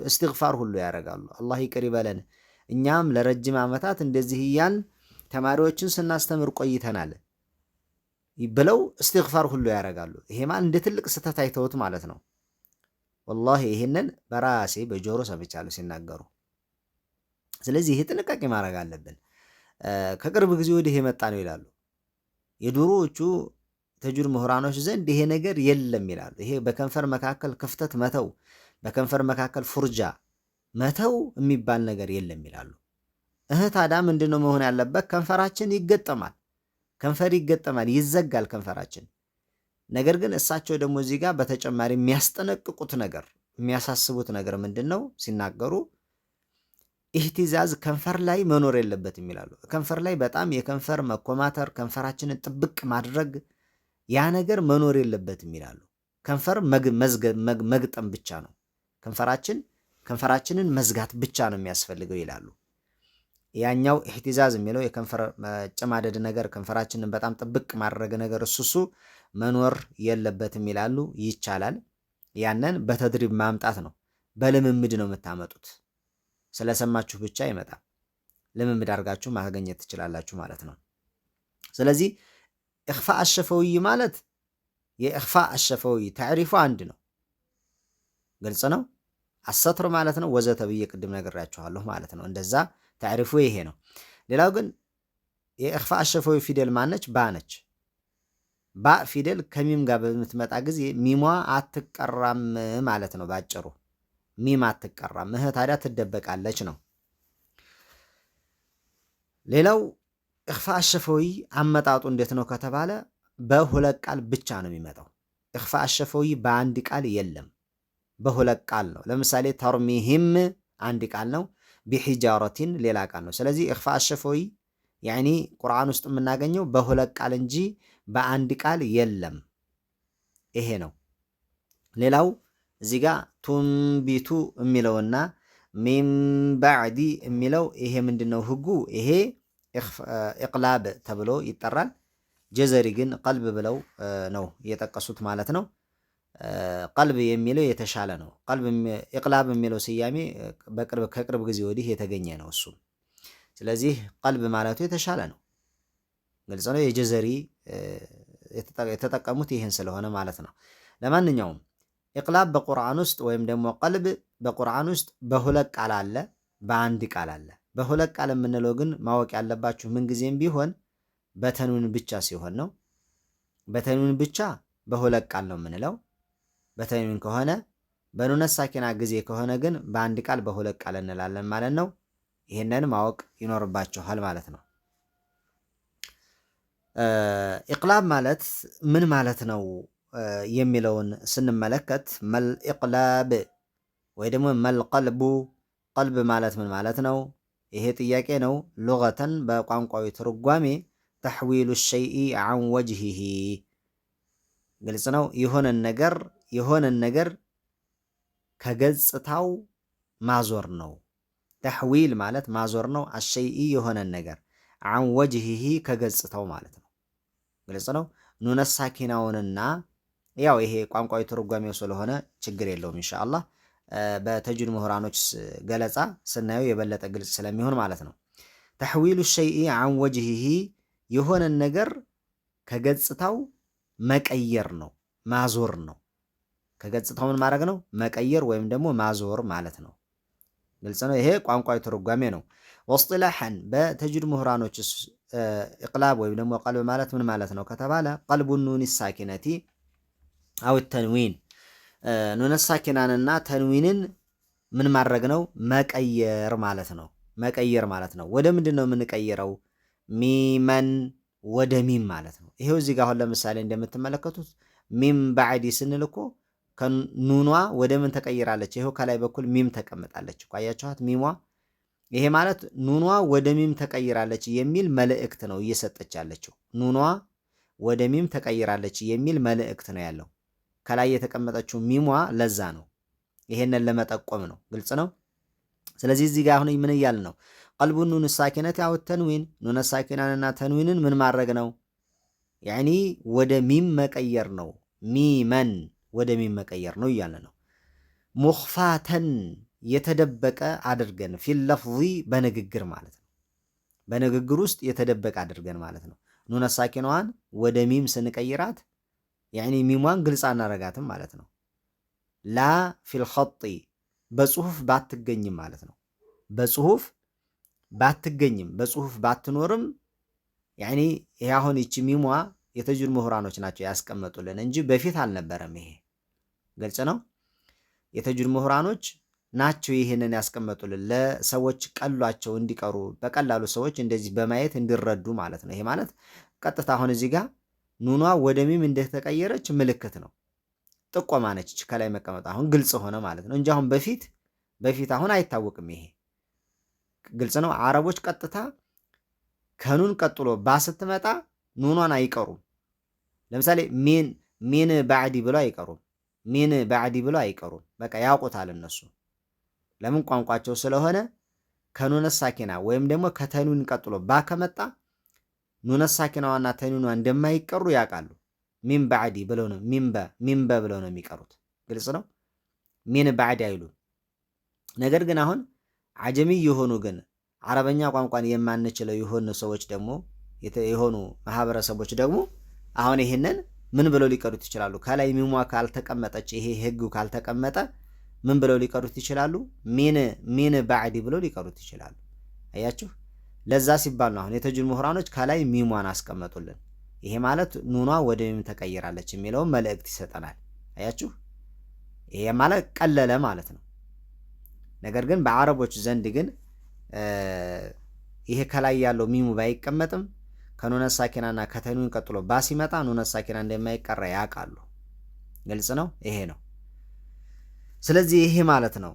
እስትግፋር ሁሉ ያደርጋሉ። አላህ ይቅር ይበለን፣ እኛም ለረጅም ዓመታት እንደዚህ እያልን ተማሪዎችን ስናስተምር ቆይተናል ብለው እስትግፋር ሁሉ ያደርጋሉ። ይሄ ማለት እንደ ትልቅ ስህተት አይተውት ማለት ነው። ወላሂ ይህንን በራሴ በጆሮ ሰምቻለሁ ሲናገሩ። ስለዚህ ይሄ ጥንቃቄ ማድረግ አለብን። ከቅርብ ጊዜ ወዲህ የመጣ ነው ይላሉ። የድሮዎቹ ተጅዊድ ምሁራኖች ዘንድ ይሄ ነገር የለም ይላሉ። ይሄ በከንፈር መካከል ክፍተት መተው፣ በከንፈር መካከል ፉርጃ መተው የሚባል ነገር የለም ይላሉ። እህ ታዲያ ምንድነው መሆን ያለበት? ከንፈራችን ይገጠማል፣ ከንፈር ይገጠማል፣ ይዘጋል ከንፈራችን። ነገር ግን እሳቸው ደግሞ እዚህ ጋር በተጨማሪ የሚያስጠነቅቁት ነገር፣ የሚያሳስቡት ነገር ምንድን ነው ሲናገሩ اهتزاز ከንፈር ላይ መኖር የለበትም ይላሉ። ከንፈር ላይ በጣም የከንፈር መኮማተር፣ ከንፈራችንን ጥብቅ ማድረግ ያ ነገር መኖር የለበትም ይላሉ። ከንፈር መግጠም ብቻ ነው፣ ከንፈራችንን መዝጋት ብቻ ነው የሚያስፈልገው ይላሉ። ያኛው اهتزاز የሚለው የከንፈር መጨማደድ ነገር፣ ከንፈራችንን በጣም ጥብቅ ማድረግ ነገር እሱሱ መኖር የለበትም ይላሉ። ይቻላል። ያንን በ تدريب ማምጣት ነው፣ በልምምድ ነው የምታመጡት። ስለሰማችሁ ብቻ አይመጣም። ልምምድ አድርጋችሁ ማግኘት ትችላላችሁ ማለት ነው። ስለዚህ ኢኽፋ አሸፈውይ ማለት የ إخفاء الشفوي ታዕሪፉ አንድ ነው። ግልጽ ነው። الستر ማለት ነው ወዘተ ብዬ ቅድም ነግሬያችኋለሁ ማለት ነው። እንደዛ ታዕሪፉ ይሄ ነው። ሌላው ግን የ إخفاء الشفوي ፊደል ማነች? ባ ነች። ባ ፊደል ከሚም ጋር በምትመጣ ጊዜ ሚሟ አትቀራም ማለት ነው። ባጭሩ ሚም አትቀራም፣ እህ ታዲያ ትደበቃለች ነው። ሌላው إخفاء الشفوي አመጣጡ እንዴት ነው ከተባለ በሁለት ቃል ብቻ ነው የሚመጣው። إخفاء الشفوي በአንድ ቃል የለም፣ በሁለት ቃል ነው። ለምሳሌ ترميهم አንድ ቃል ነው፣ بحجارة ሌላ ቃል ነው። ስለዚህ إخفاء الشفوي يعني ቁርአን ውስጥ የምናገኘው በሁለት ቃል እንጂ በአንድ ቃል የለም። ይሄ ነው። ሌላው እዚህ ጋ تنبت የሚለውና من بعد የሚለው ይሄ ምንድን ነው ህጉ? ይሄ إقلاب ተብሎ ይጠራል። ጀዘሪ ግን قلب ብለው ነው የጠቀሱት ማለት ነው። قلب የሚለው የተሻለ ነው። إقلاب የሚለው ስያሜ ከቅርብ ጊዜ ወዲህ የተገኘ ነው እሱም። ስለዚህ قلب ማለቱ የተሻለ ነው። ግልጽ ነው። የጀዘሪ የተጠቀሙት ይህን ስለሆነ ማለት ነው። ለማንኛውም إقلاب በቁርአን ውስጥ ወይም ደግሞ قلب በቁርአን ውስጥ በሁለት ቃል አለ፣ በአንድ ቃል አለ። በሁለት ቃል የምንለው ግን ማወቅ ያለባችሁ ምንጊዜም ቢሆን በ تنوين ብቻ ሲሆን ነው። በ تنوين ብቻ በሁለት ቃል ነው የምንለው። በ تنوين ከሆነ በ نون ساكنة ጊዜ ከሆነ ግን በአንድ ቃል በሁለት ቃል እንላለን ማለት ነው። ይህንን ማወቅ ይኖርባችኋል ማለት ነው። إقلاب ማለት ምን ማለት ነው የሚለውን ስንመለከት ما الإقلاب ወይ ደግሞ ما القلب፣ قلب ማለት ምን ማለት ነው? ይሄ ጥያቄ ነው። لغة በቋንቋዊ ትርጓሜ تحويل الشيء عن وجهه ግልጽ ነው። የሆነን ነገር ከገጽታው ማዞር ነው። تحويل ማለት ማዞር ነው። الشيء የሆነን ነገር عن وجهه ከገጽታው ማለት ነው። ግልጽ ነው። نون ساكنة ውንና ያው ይሄ ቋንቋዊ ትርጓሜው ስለሆነ ችግር የለውም ኢንሻአላህ። በ تجويد ምሁራኖች ገለጻ ስናየው የበለጠ ግልጽ ስለሚሆን ማለት ነው። تحويل الشيء عن وجهه የሆነን ነገር ከገጽታው መቀየር ነው፣ ማዞር ነው። ከገጽታው ምን ማድረግ ነው? መቀየር ወይም ደግሞ ማዞር ማለት ነው። ግልጽ ነው። ይሄ ቋንቋዊ ትርጓሜ ነው። واصطلاحا በ تجويد ምሁራኖች إقلاب ወይም ደግሞ قلب ማለት ምን ማለት ነው ከተባለ قلب النون الساكنة أو التنوين نون ساكنة ንና تنوين ን ምን ማድረግ ነው? መቀየር ማለት ነው። መቀየር ማለት ነው። ወደ ምንድን ነው የምንቀይረው? ميما ወደ ميم ማለት ነው። ይሄው እዚህ ጋር አሁን ለምሳሌ እንደምትመለከቱት من بعد ስንል እኮ ከኑኗ ወደ ምን ተቀይራለች? ይሄው ከላይ በኩል ميم ተቀምጣለች እኮ አያችኋት? ሚሟ ይሄ ማለት ኑኗ ወደ ميم ተቀይራለች የሚል መልእክት ነው እየሰጠች ያለችው። ኑኗ ወደ ميم ተቀይራለች የሚል መልእክት ነው ያለው። ከላይ የተቀመጠችው ሚሟ ለዛ ነው፣ ይሄንን ለመጠቆም ነው። ግልጽ ነው። ስለዚህ እዚህ ጋር አሁን ምን እያልን ነው? قلب النون الساكنة أو التنوين نون ساكنة ንና تنوين ን ምን ማድረግ ነው? يعني ወደ ميم መቀየር ነው። ميما ወደ ميم መቀየር ነው እያለ ነው። مخفاة የተደበቀ አድርገን في اللفظ በንግግር ማለት ነው። በንግግር ውስጥ የተደበቀ አድርገን ማለት ነው። نون ساكنة ዋን ወደ ميم ስንቀይራት يعني ሚሟን ግልጽ አናረጋትም ማለት ነው። لا في الخط በጽሁፍ ባትገኝም ማለት ነው። በጽሁፍ ባትገኝም በጽሁፍ ባትኖርም يعني ይሄ አሁን ይቺ ሚሟ የ تجويد ምሁራኖች ናቸው ያስቀመጡልን እንጂ በፊት አልነበረም። ይሄ ግልጽ ነው። የ تجويد ምሁራኖች ናቸው ይህንን ያስቀመጡልን ለሰዎች ቀሏቸው እንዲቀሩ በቀላሉ ሰዎች እንደዚህ በማየት እንዲረዱ ማለት ነው። ይሄ ማለት ቀጥታ አሁን እዚህ ጋር ኑኗ ወደ ميم እንደተቀየረች ምልክት ነው፣ ጥቆማ ነች። ከላይ መቀመጥ አሁን ግልጽ ሆነ ማለት ነው እንጂ አሁን በፊት አሁን አይታወቅም። ይሄ ግልጽ ነው። አረቦች ቀጥታ ከ نون ቀጥሎ ባ ስትመጣ ኑኗን አይቀሩም። ለምሳሌ من من بعد ብሎ አይቀሩም። من بعد ብሎ አይቀሩም። በቃ ያውቁታል እነሱ ለምን ቋንቋቸው ስለሆነ ከ نون ساكنة ወይም ደግሞ ከ تنوين ቀጥሎ ባ ከመጣ نون ساكنة ዋና تنوين ኗ እንደማይቀሩ ያውቃሉ። من بعد ብለው ነው من በ ብለው ነው የሚቀሩት። ግልጽ ነው። من بعد አይሉም። ነገር ግን አሁን عجمي የሆኑ ግን አረበኛ ቋንቋን የማንችለው የሆኑ ሰዎች ደግሞ የሆኑ ማህበረሰቦች ደግሞ አሁን ይህንን ምን ብለው ሊቀሩት ይችላሉ? ከላይ ሚሟ ካልተቀመጠች፣ ይሄ ህጉ ካልተቀመጠ ምን ብለው ሊቀሩት ይችላሉ? من من بعدي ብለው ሊቀሩት ይችላሉ። አያችሁ፣ ለዛ ሲባል ነው አሁን የተጅዊድ ምሁራኖች ከላይ ሚሟን አስቀመጡልን። ይሄ ማለት ኑኗ ወደ ሚም ተቀይራለች የሚለውን መልእክት ይሰጠናል። አያችሁ፣ ይሄ ማለት ቀለለ ማለት ነው። ነገር ግን በአረቦች ዘንድ ግን ይሄ ከላይ ያለው ሚሙ ባይቀመጥም ከኑነ ሳኪናና ከተንዊን ቀጥሎ ባ ሲመጣ ኑነ ሳኪና እንደማይቀራ ያውቃሉ። ግልጽ ነው። ይሄ ነው። ስለዚህ ይሄ ማለት ነው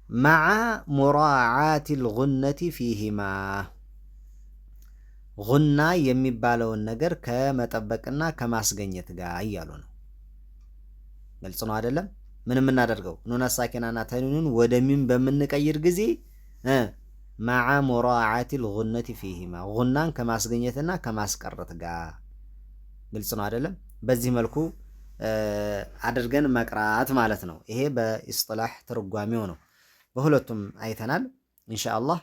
مع مراعاة الغنة فيهما ጉና የሚባለውን ነገር ከመጠበቅና ከማስገኘት ጋር እያሉ ነው። ግልጽ ነው አይደለም? ምን የምናደርገው ኑነ ሳኪናና ተንዊንን ወደ ሚም በምንቀይር ጊዜ مع مراعاة الغنة فيهما ጉናን ከማስገኘትና ከማስቀረት ጋር። ግልጽ ነው አይደለም? በዚህ መልኩ አድርገን መቅራት ማለት ነው። ይሄ በኢስጥላህ ትርጓሜው ነው። በሁለቱም አይተናል። ኢንሻአላህ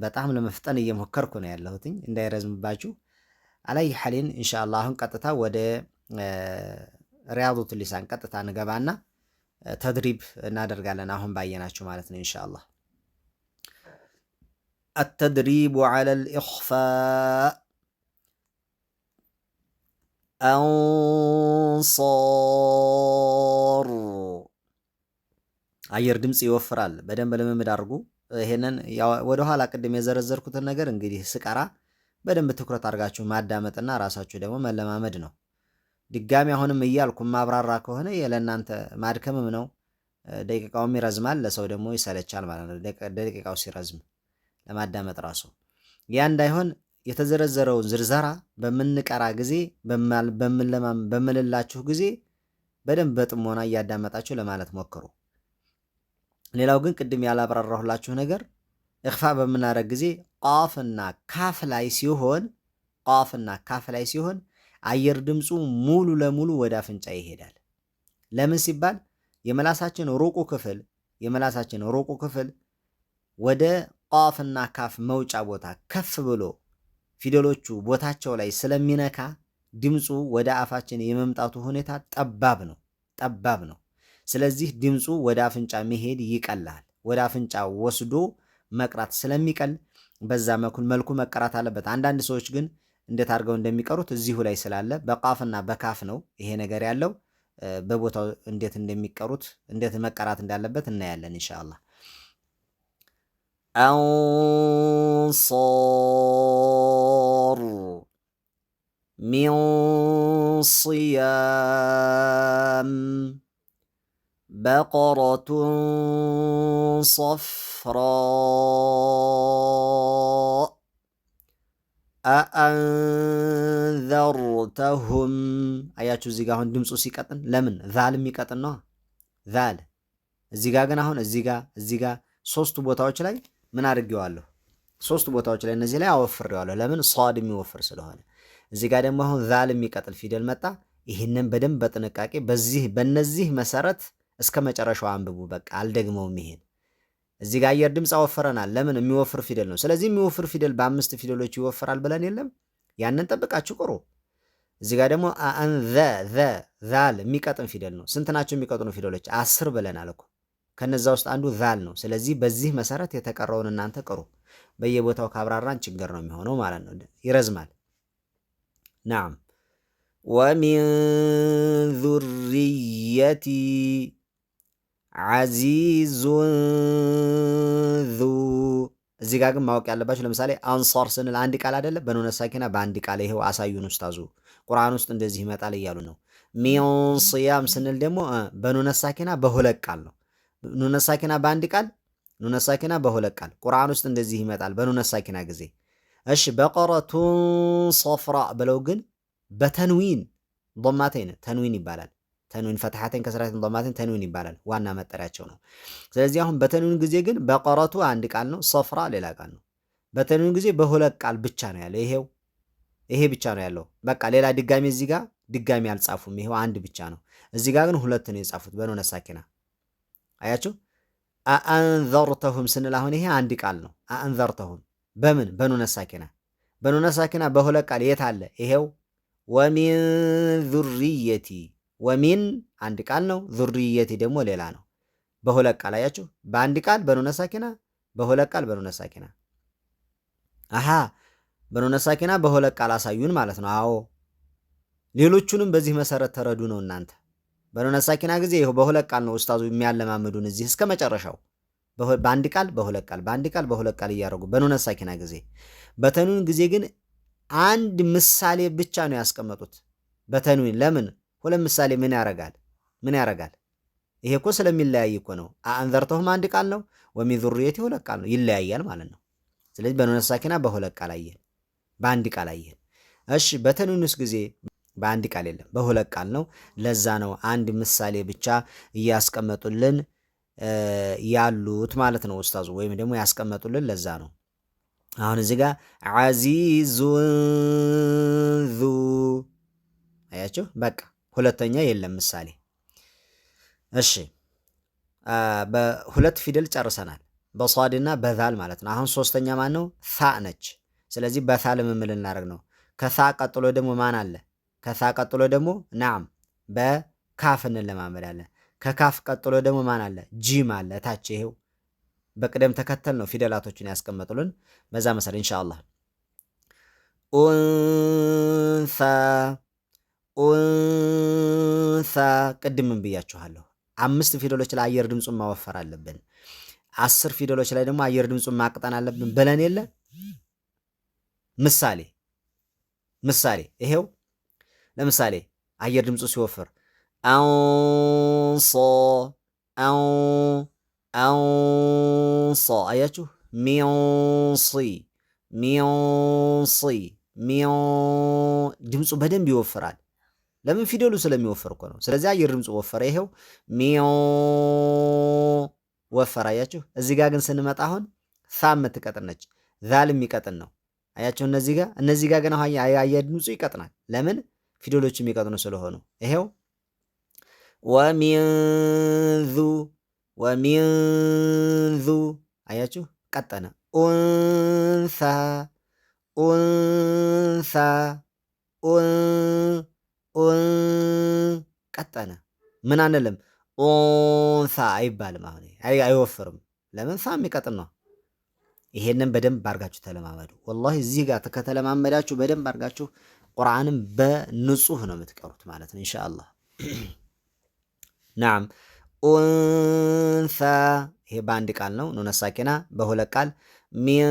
በጣም ለመፍጠን እየሞከርኩ ነው ያለሁትኝ እንዳይረዝምባችሁ። على أي حال ኢንሻአላህ አሁን ቀጥታ ወደ ሪያዱት ሊሳን ቀጥታ እንገባና تدريب እናደርጋለን። አሁን ባየናችሁ ማለት ነው ኢንሻአላህ። التدريب على الإخفاء أنصار አየር ድምፅ ይወፍራል። በደንብ ልምምድ አድርጉ። ይሄንን ወደኋላ ቅድም የዘረዘርኩትን ነገር እንግዲህ ስቀራ በደንብ ትኩረት አድርጋችሁ ማዳመጥና ራሳችሁ ደግሞ መለማመድ ነው። ድጋሚ አሁንም እያልኩ ማብራራ ከሆነ ለእናንተ ማድከምም ነው። ደቂቃውም ይረዝማል፣ ለሰው ደግሞ ይሰለቻል ማለት ነው። ደቂቃው ሲረዝም ለማዳመጥ ራሱ ያ እንዳይሆን የተዘረዘረውን ዝርዘራ በምንቀራ ጊዜ በምልላችሁ ጊዜ በደንብ በጥሞና እያዳመጣችሁ ለማለት ሞክሩ። ሌላው ግን ቅድም ያላብራራሁላችሁ ነገር እኽፋ በምናደርግ ጊዜ ቃፍና ካፍ ላይ ሲሆን ቃፍና ካፍ ላይ ሲሆን አየር ድምፁ ሙሉ ለሙሉ ወደ አፍንጫ ይሄዳል። ለምን ሲባል የመላሳችን ሩቁ ክፍል ወደ ቃፍና ካፍ መውጫ ቦታ ከፍ ብሎ ፊደሎቹ ቦታቸው ላይ ስለሚነካ ድምፁ ወደ አፋችን የመምጣቱ ሁኔታ ጠባብ ነው። ስለዚህ ድምፁ ወደ አፍንጫ መሄድ ይቀላል። ወደ አፍንጫ ወስዶ መቅራት ስለሚቀል በዛ መልኩ መቀራት አለበት። አንዳንድ ሰዎች ግን እንዴት አድርገው እንደሚቀሩት እዚሁ ላይ ስላለ በቃፍና በካፍ ነው ይሄ ነገር ያለው። በቦታው እንዴት እንደሚቀሩት፣ እንዴት መቀራት እንዳለበት እናያለን ኢንሻአላህ። أنصار من صيام بقرة صفراء أأنذرتهم። አያችሁ እዚህ ጋ አሁን ድምፁ ሲቀጥን ለምን ዛል የሚቀጥን ነው ዛል። እዚህ ጋ ግን አሁን እዚህ ጋ ሶስቱ ቦታዎች ላይ ምን አድርጌዋለሁ? ሶስቱ ቦታዎች ላይ እነዚህ ላይ አወፍሬዋለሁ። ለምን? ሷድ የሚወፍር ስለሆነ። እዚህ ጋር ደግሞ አሁን ዛል የሚቀጥል ፊደል መጣ። ይህንን በደንብ በጥንቃቄ በዚህ በእነዚህ መሰረት እስከ መጨረሻው አንብቡ። በቃ አልደግመውም። ይሄን እዚህ ጋር አየር ድምፅ አወፍረናል። ለምን? የሚወፍር ፊደል ነው። ስለዚህ የሚወፍር ፊደል በአምስት ፊደሎች ይወፍራል ብለን የለም? ያንን ጠብቃችሁ ቅሩ። እዚህ ጋር ደግሞ አን ዘ ዘ ዛል የሚቀጥን ፊደል ነው። ስንት ናቸው የሚቀጥኑ ፊደሎች? 10 ብለናል እኮ። ከነዛ ውስጥ አንዱ ዛል ነው። ስለዚህ በዚህ መሰረት የተቀረውን እናንተ ቅሩ። በየቦታው ካብራራን ችግር ነው የሚሆነው ማለት ነው፣ ይረዝማል። نعم ومن ذريتي عزيز ذو። እዚህ ጋር ግን ማወቅ ያለባቸው ለምሳሌ أنصار ስንል አንድ ቃል አይደለ? በኑነ ሳኪና በአንድ ቃል ይሄው አሳዩን ኡስታዙ፣ ቁርአን ውስጥ እንደዚህ ይመጣል እያሉ ነው። من صيام ስንል ደግሞ በኑነ ሳኪና በሁለት ቃል ነው። ኑነ ሳኪና በአንድ ቃል፣ ኑነ ሳኪና በሁለት ቃል ቁርአን ውስጥ እንደዚህ ይመጣል በኑነ ሳኪና ጊዜ። እሺ بقرة صفراء ብለው ግን በተንዊን ዶማተይን፣ ተንዊን ይባላል። ተንዊን ፈትሐተን፣ ከስራተን፣ ዶማተን ተንዊን ይባላል። ዋና መጠሪያቸው ነው። ስለዚህ አሁን በተንዊን ጊዜ ግን بقرة አንድ ቃል ነው፣ صفراء ሌላ ቃል ነው። በተንዊን ጊዜ በሁለት ቃል ብቻ ነው ያለው። ይሄው ይሄ ብቻ ነው ያለው። በቃ ሌላ ድጋሚ እዚህ ጋር ድጋሚ አልጻፉም። ይሄው አንድ ብቻ ነው። እዚህ ጋር ግን ሁለት ነው የጻፉት በኑነ ሳኪና። አያችሁ። أأنذرتهم ስንል አሁን ይሄ አንድ ቃል ነው። أأنذرتهم በምን? በኑነ ሳኪና። በኑነ ሳኪና በሁለት ቃል የት አለ? ይሄው ومن ذريتي ومن አንድ ቃል ነው። ذريتي ደግሞ ሌላ ነው። በሁለት ቃል አያችሁ። በአንድ ቃል በ نون ساكنة፣ በሁለት ቃል በ نون ساكنة። አሃ በ نون ساكنة በሁለት ቃል አሳዩን ማለት ነው። አዎ ሌሎቹንም በዚህ መሰረት ተረዱ ነው እናንተ። በ نون ساكنة ጊዜ ይኸው በሁለት ቃል ነው ኡስታዙ የሚያለማምዱን እዚህ እስከ መጨረሻው በአንድ ቃል በሁለት ቃል በአንድ ቃል በሁለት ቃል እያደረጉ በ نون ساكنة ጊዜ። በ تنوين ጊዜ ግን አንድ ምሳሌ ብቻ ነው ያስቀመጡት። በ تنوين ለምን ሁለት ምሳሌ ምን ያረጋል? ምን ያረጋል? ይሄ እኮ ስለሚለያይ እኮ ነው። أأنذرتهم አንድ ቃል ነው፣ ومن ذريتي ሁለት ቃል ነው። ይለያያል ማለት ነው። ስለዚህ በ نون ساكنة በሁለት ቃል አየን፣ በአንድ ቃል አየን። እሺ በ تنوين ስ ጊዜ በአንድ ቃል የለም፣ በሁለት ቃል ነው። ለዛ ነው አንድ ምሳሌ ብቻ እያስቀመጡልን ያሉት ማለት ነው ኡስታዙ፣ ወይም ደግሞ ያስቀመጡልን ለዛ ነው። አሁን እዚህ ጋር عزيز ذو አያችሁ፣ በቃ ሁለተኛ የለም ምሳሌ። እሺ በሁለት ፊደል ጨርሰናል፣ በ صاد ና በ ذال ማለት ነው። አሁን ሶስተኛ ማን ነው? ታ ነች። ስለዚህ በታ ልምምል ልናደርግ ነው። ከታ ቀጥሎ ደግሞ ማን አለ? ከታ ቀጥሎ ደግሞ نعم በካፍ እንለማመዳለን። ከካፍ ቀጥሎ ደግሞ ማን አለ? ጂም አለ ታች። ይሄው በቅደም ተከተል ነው ፊደላቶችን ያስቀመጡልን። በዛ መሰረት ኢንሻአላህ أنثى أنثى ቅድምም ብያችኋለሁ። አምስት ፊደሎች ላይ አየር ድምፁን ማወፈር አለብን። 10 ፊደሎች ላይ ደግሞ አየር ድምፁን ማቅጠን አለብን ብለን የለ ምሳሌ ምሳሌ ይሄው ለምሳሌ አየር ድምፁ ሲወፍር አንሶ አንሶ አያችሁ፣ ሚንሲ ሚንሲ ሚን ድምፁ በደንብ ይወፍራል። ለምን? ፊደሉ ስለሚወፍር እኮ ነው። ስለዚህ አየር ድምፁ ወፈረ። ይሄው ሚን ወፈረ። አያችሁ። እዚህ ጋር ግን ስንመጣ አሁን ሳ የምትቀጥን ነች፣ ዛል የሚቀጥን ነው። አያችሁ። እነዚህ ጋር ግን አሁን አየር ድምፁ ይቀጥናል። ለምን? ፊደሎቹ የሚቀጥኑ ስለሆኑ። ይሄው ومن ذو ومن ذو አያችሁ፣ ቀጠነ። أنثى أنثى ኡን ቀጠነ። ምን አንልም፣ أنثى አይባልም። አሁን አይወፍርም። ለምን? ሳ የሚቀጥን ነው። ይሄንን በደንብ አድርጋችሁ ተለማመዱ። والله እዚህ ጋር ከተለማመዳችሁ በደንብ አድርጋችሁ ቁርአንን በንጹህ ነው የምትቀሩት ማለት ነው ኢንሻአላህ። نعم أنثى ይሄ በአንድ ቃል ነው። نون ساكنة በሁለት ቃል من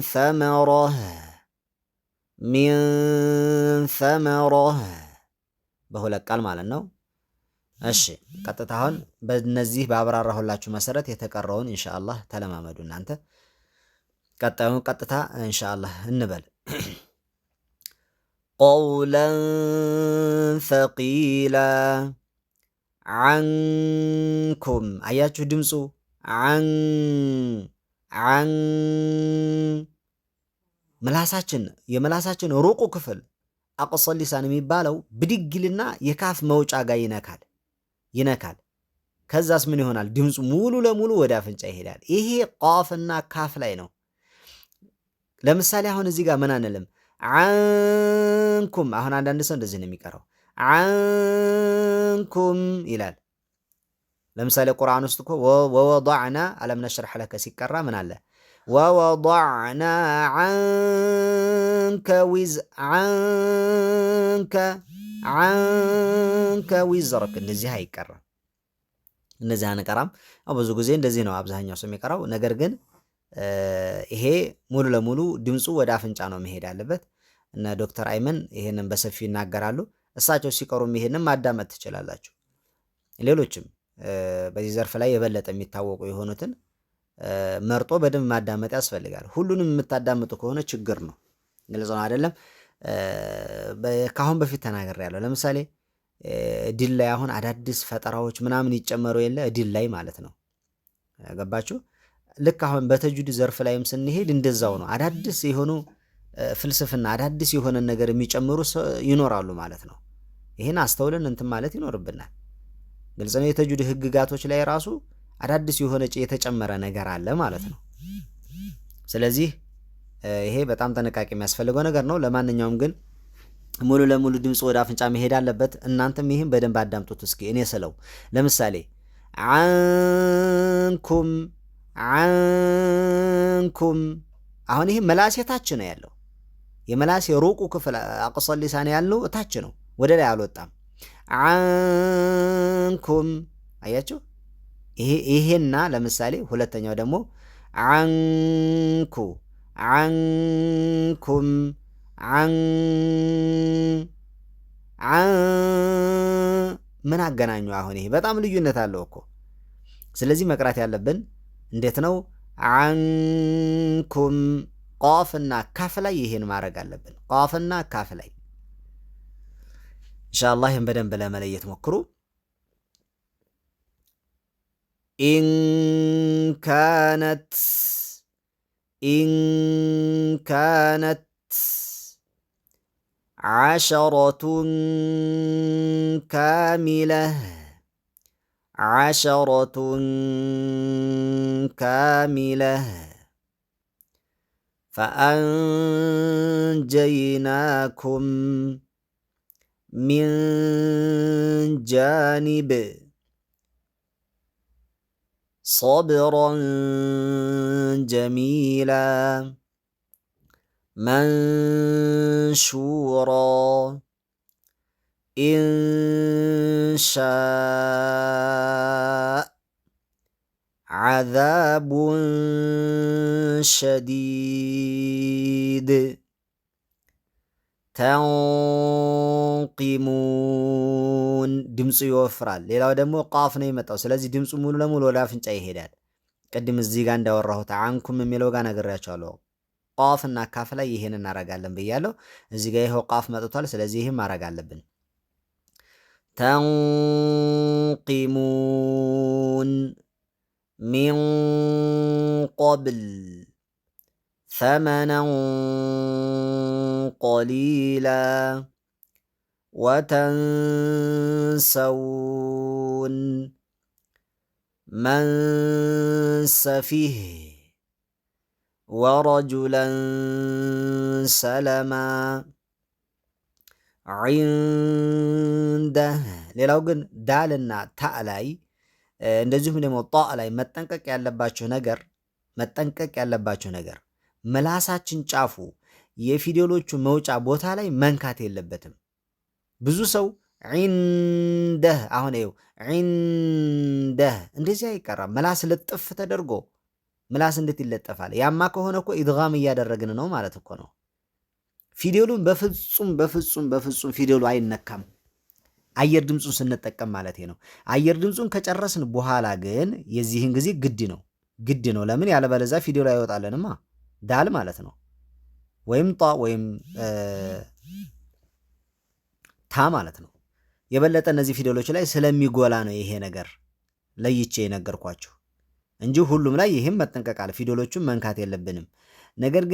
ثمرة من ثمرة በሁለት ቃል ማለት ነው። እሺ ቀጥታ አሁን በእነዚህ ባብራራሁላችሁ መሰረት የተቀረውን ኢንሻአላህ ተለማመዱ እናንተ። ቀጣዩን ቀጥታ ኢንሻአላህ እንበል። قولا ثقيلا عنكم አያችሁ ድምፁ عن عن ምላሳችን የምላሳችን ሩቁ ክፍል أقصى اللسان የሚባለው ብድግልና የካፍ መውጫ ጋር ይነካል ይነካል። ከዛስ ምን ይሆናል? ድምፁ ሙሉ ለሙሉ ወደ አፍንጫ ይሄዳል። ይሄ ቃፍና ካፍ ላይ ነው። ለምሳሌ አሁን እዚህ ጋር ምን አንልም عنكم። አሁን አንዳንድ ሰው እንደዚህ ነው የሚቀራው عنكم ይላል። ለምሳሌ ቁርአን ውስጥ እኮ ووضعنا ألم نشرح لك ሲቀራ ምን አለ? ووضعنا عنك وز عنك عنك وزرك እንደዚህ አይቀራም። እንደዚህ አንቀራም። ብዙ ጊዜ እንደዚህ ነው አብዛኛው ሰው የሚቀራው። ነገር ግን ይሄ ሙሉ ለሙሉ ድምፁ ወደ አፍንጫ ነው መሄድ ያለበት። እነ ዶክተር አይመን ይሄንን በሰፊው ይናገራሉ። እሳቸው ሲቀሩም ይሄንን ማዳመጥ ትችላላችሁ። ሌሎችም በዚህ ዘርፍ ላይ የበለጠ የሚታወቁ የሆኑትን መርጦ በደንብ ማዳመጥ ያስፈልጋል። ሁሉንም የምታዳምጡ ከሆነ ችግር ነው። ግልጽ ነው አይደለም? ከአሁን በፊት ተናግሬያለሁ። ለምሳሌ ድል ላይ አሁን አዳዲስ ፈጠራዎች ምናምን ይጨመሩ የለ ድል ላይ ማለት ነው። ገባችሁ? ልክ አሁን በተጁድ ዘርፍ ላይም ስንሄድ እንደዛው ነው። አዳዲስ የሆኑ ፍልስፍና አዳዲስ የሆነ ነገር የሚጨምሩ ይኖራሉ ማለት ነው። ይህን አስተውለን እንትን ማለት ይኖርብናል። ግልጽ ነው። የተጁድ ህግጋቶች ላይ ራሱ አዳዲስ የሆነ የተጨመረ ነገር አለ ማለት ነው። ስለዚህ ይሄ በጣም ጥንቃቄ የሚያስፈልገው ነገር ነው። ለማንኛውም ግን ሙሉ ለሙሉ ድምፁ ወደ አፍንጫ መሄድ አለበት። እናንተም ይህም በደንብ አዳምጡት እስኪ እኔ ስለው ለምሳሌ عنكم عنكم። አሁን ይህ መላሴ ታች ነው ያለው። የመላሴ ሩቁ ክፍል أقصى اللسان ያለው ታች ነው፣ ወደ ላይ አልወጣም። عنكم አያችሁ። ይሄና ለምሳሌ ሁለተኛው ደግሞ عنك عنكم عن ምን አገናኙ? አሁን ይሄ በጣም ልዩነት አለው እኮ። ስለዚህ መቅራት ያለብን እንዴት ነው? عنكم ቃፍና ካፍ ላይ ይሄን ማድረግ አለብን። ቃፍና ካፍ ላይ ኢንሻአላህ ይህን በደንብ ለመለየት ሞክሩ። إن كانت إن كانت عشرة كاملة عشرة كاملة فأنجيناكم من جانب صبرا جميلا منشورا إن شاء عذاب شديد ተንቂሙን ድምፁ ይወፍራል። ሌላው ደግሞ ቃፍ ነው የመጣው። ስለዚህ ድምፁ ሙሉ ለሙሉ ወደ አፍንጫ ይሄዳል። ቅድም እዚህ ጋር እንዳወራሁት عنكم የሚለው ጋር ነግሬያቸዋለሁ። ቃፍ እና ካፍ ላይ ይሄን እናረጋለን ብያለሁ። እዚህ ጋር ይኸው ቃፍ መጥቷል። ስለዚህ ይህም ማድረግ አለብን። تنقمون من قبل ثمنا قليلا وتنسون من سفه ورجلا سلما عنده። ሌላው ግን ዳልና ታእ ላይ እንደዚሁም ደግሞ ጣ ላይ መጠንቀቅ ያለባችሁ ነገር ምላሳችን ጫፉ የፊደሎቹ መውጫ ቦታ ላይ መንካት የለበትም። ብዙ ሰው عنده አሁን ይኸው عنده እንደዚህ አይቀራም። ምላስ ልጥፍ ተደርጎ ምላስ እንዴት ይለጠፋል? ያማ ከሆነ እኮ ኢድጋም እያደረግን ነው ማለት እኮ ነው። ፊደሉን በፍጹም በፍጹም በፍጹም ፊደሉ አይነካም። አየር ድምፁን ስንጠቀም ማለት ነው። አየር ድምፁን ከጨረስን በኋላ ግን የዚህን ጊዜ ግድ ነው ግድ ነው። ለምን? ያለበለዛ ፊደሉ አይወጣልንማ። ዳል ማለት ነው ወይም ጣ ወይም ታ ማለት ነው። የበለጠ እነዚህ ፊደሎች ላይ ስለሚጎላ ነው ይሄ ነገር ለይቼ የነገርኳችሁ እንጂ ሁሉም ላይ ይህም መጠንቀቅ አለ። ፊደሎቹን መንካት የለብንም። ነገር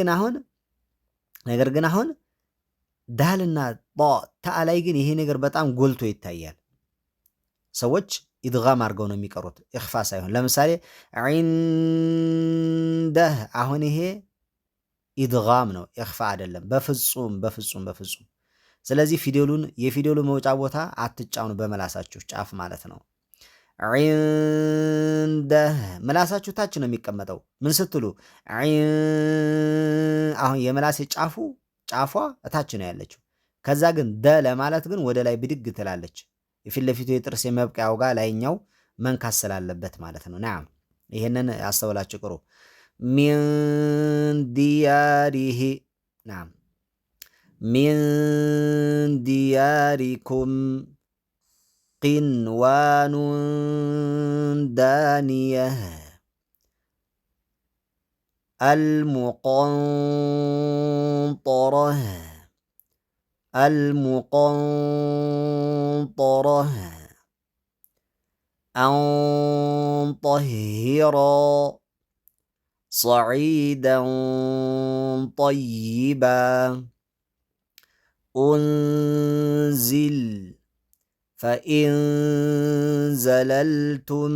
ግን አሁን ዳልና ጣ ታ ላይ ግን ይሄ ነገር በጣም ጎልቶ ይታያል። ሰዎች ኢድጋም አድርገው ነው የሚቀሩት ኢኽፋ ሳይሆን። ለምሳሌ عنده አሁን ይሄ ኢድጋም ነው፣ ኢኽፋ አይደለም። በፍጹም በፍጹም በፍጹም። ስለዚህ ፊደሉን የፊደሉ መውጫ ቦታ አትጫኑ በመላሳችሁ ጫፍ ማለት ነው። عنده ምላሳችሁ ታች ነው የሚቀመጠው። ምን ስትሉ አሁን የምላሴ ጫፉ ጫፏ እታች ነው ያለችው። ከዛ ግን ደ ለማለት ግን ወደ ላይ ብድግ ትላለች። የፊት ለፊቱ የጥርስ የመብቀያው ጋር ላይኛው መንካት ስላለበት ማለት ነው። نعم ይሄንን አስተውላችሁ ቅሩ። من دياره نعم من دياركم قنوان دانية المقنطرة المقنطرة أن طهرا صعيدا طيبا أنزل فإن زللتم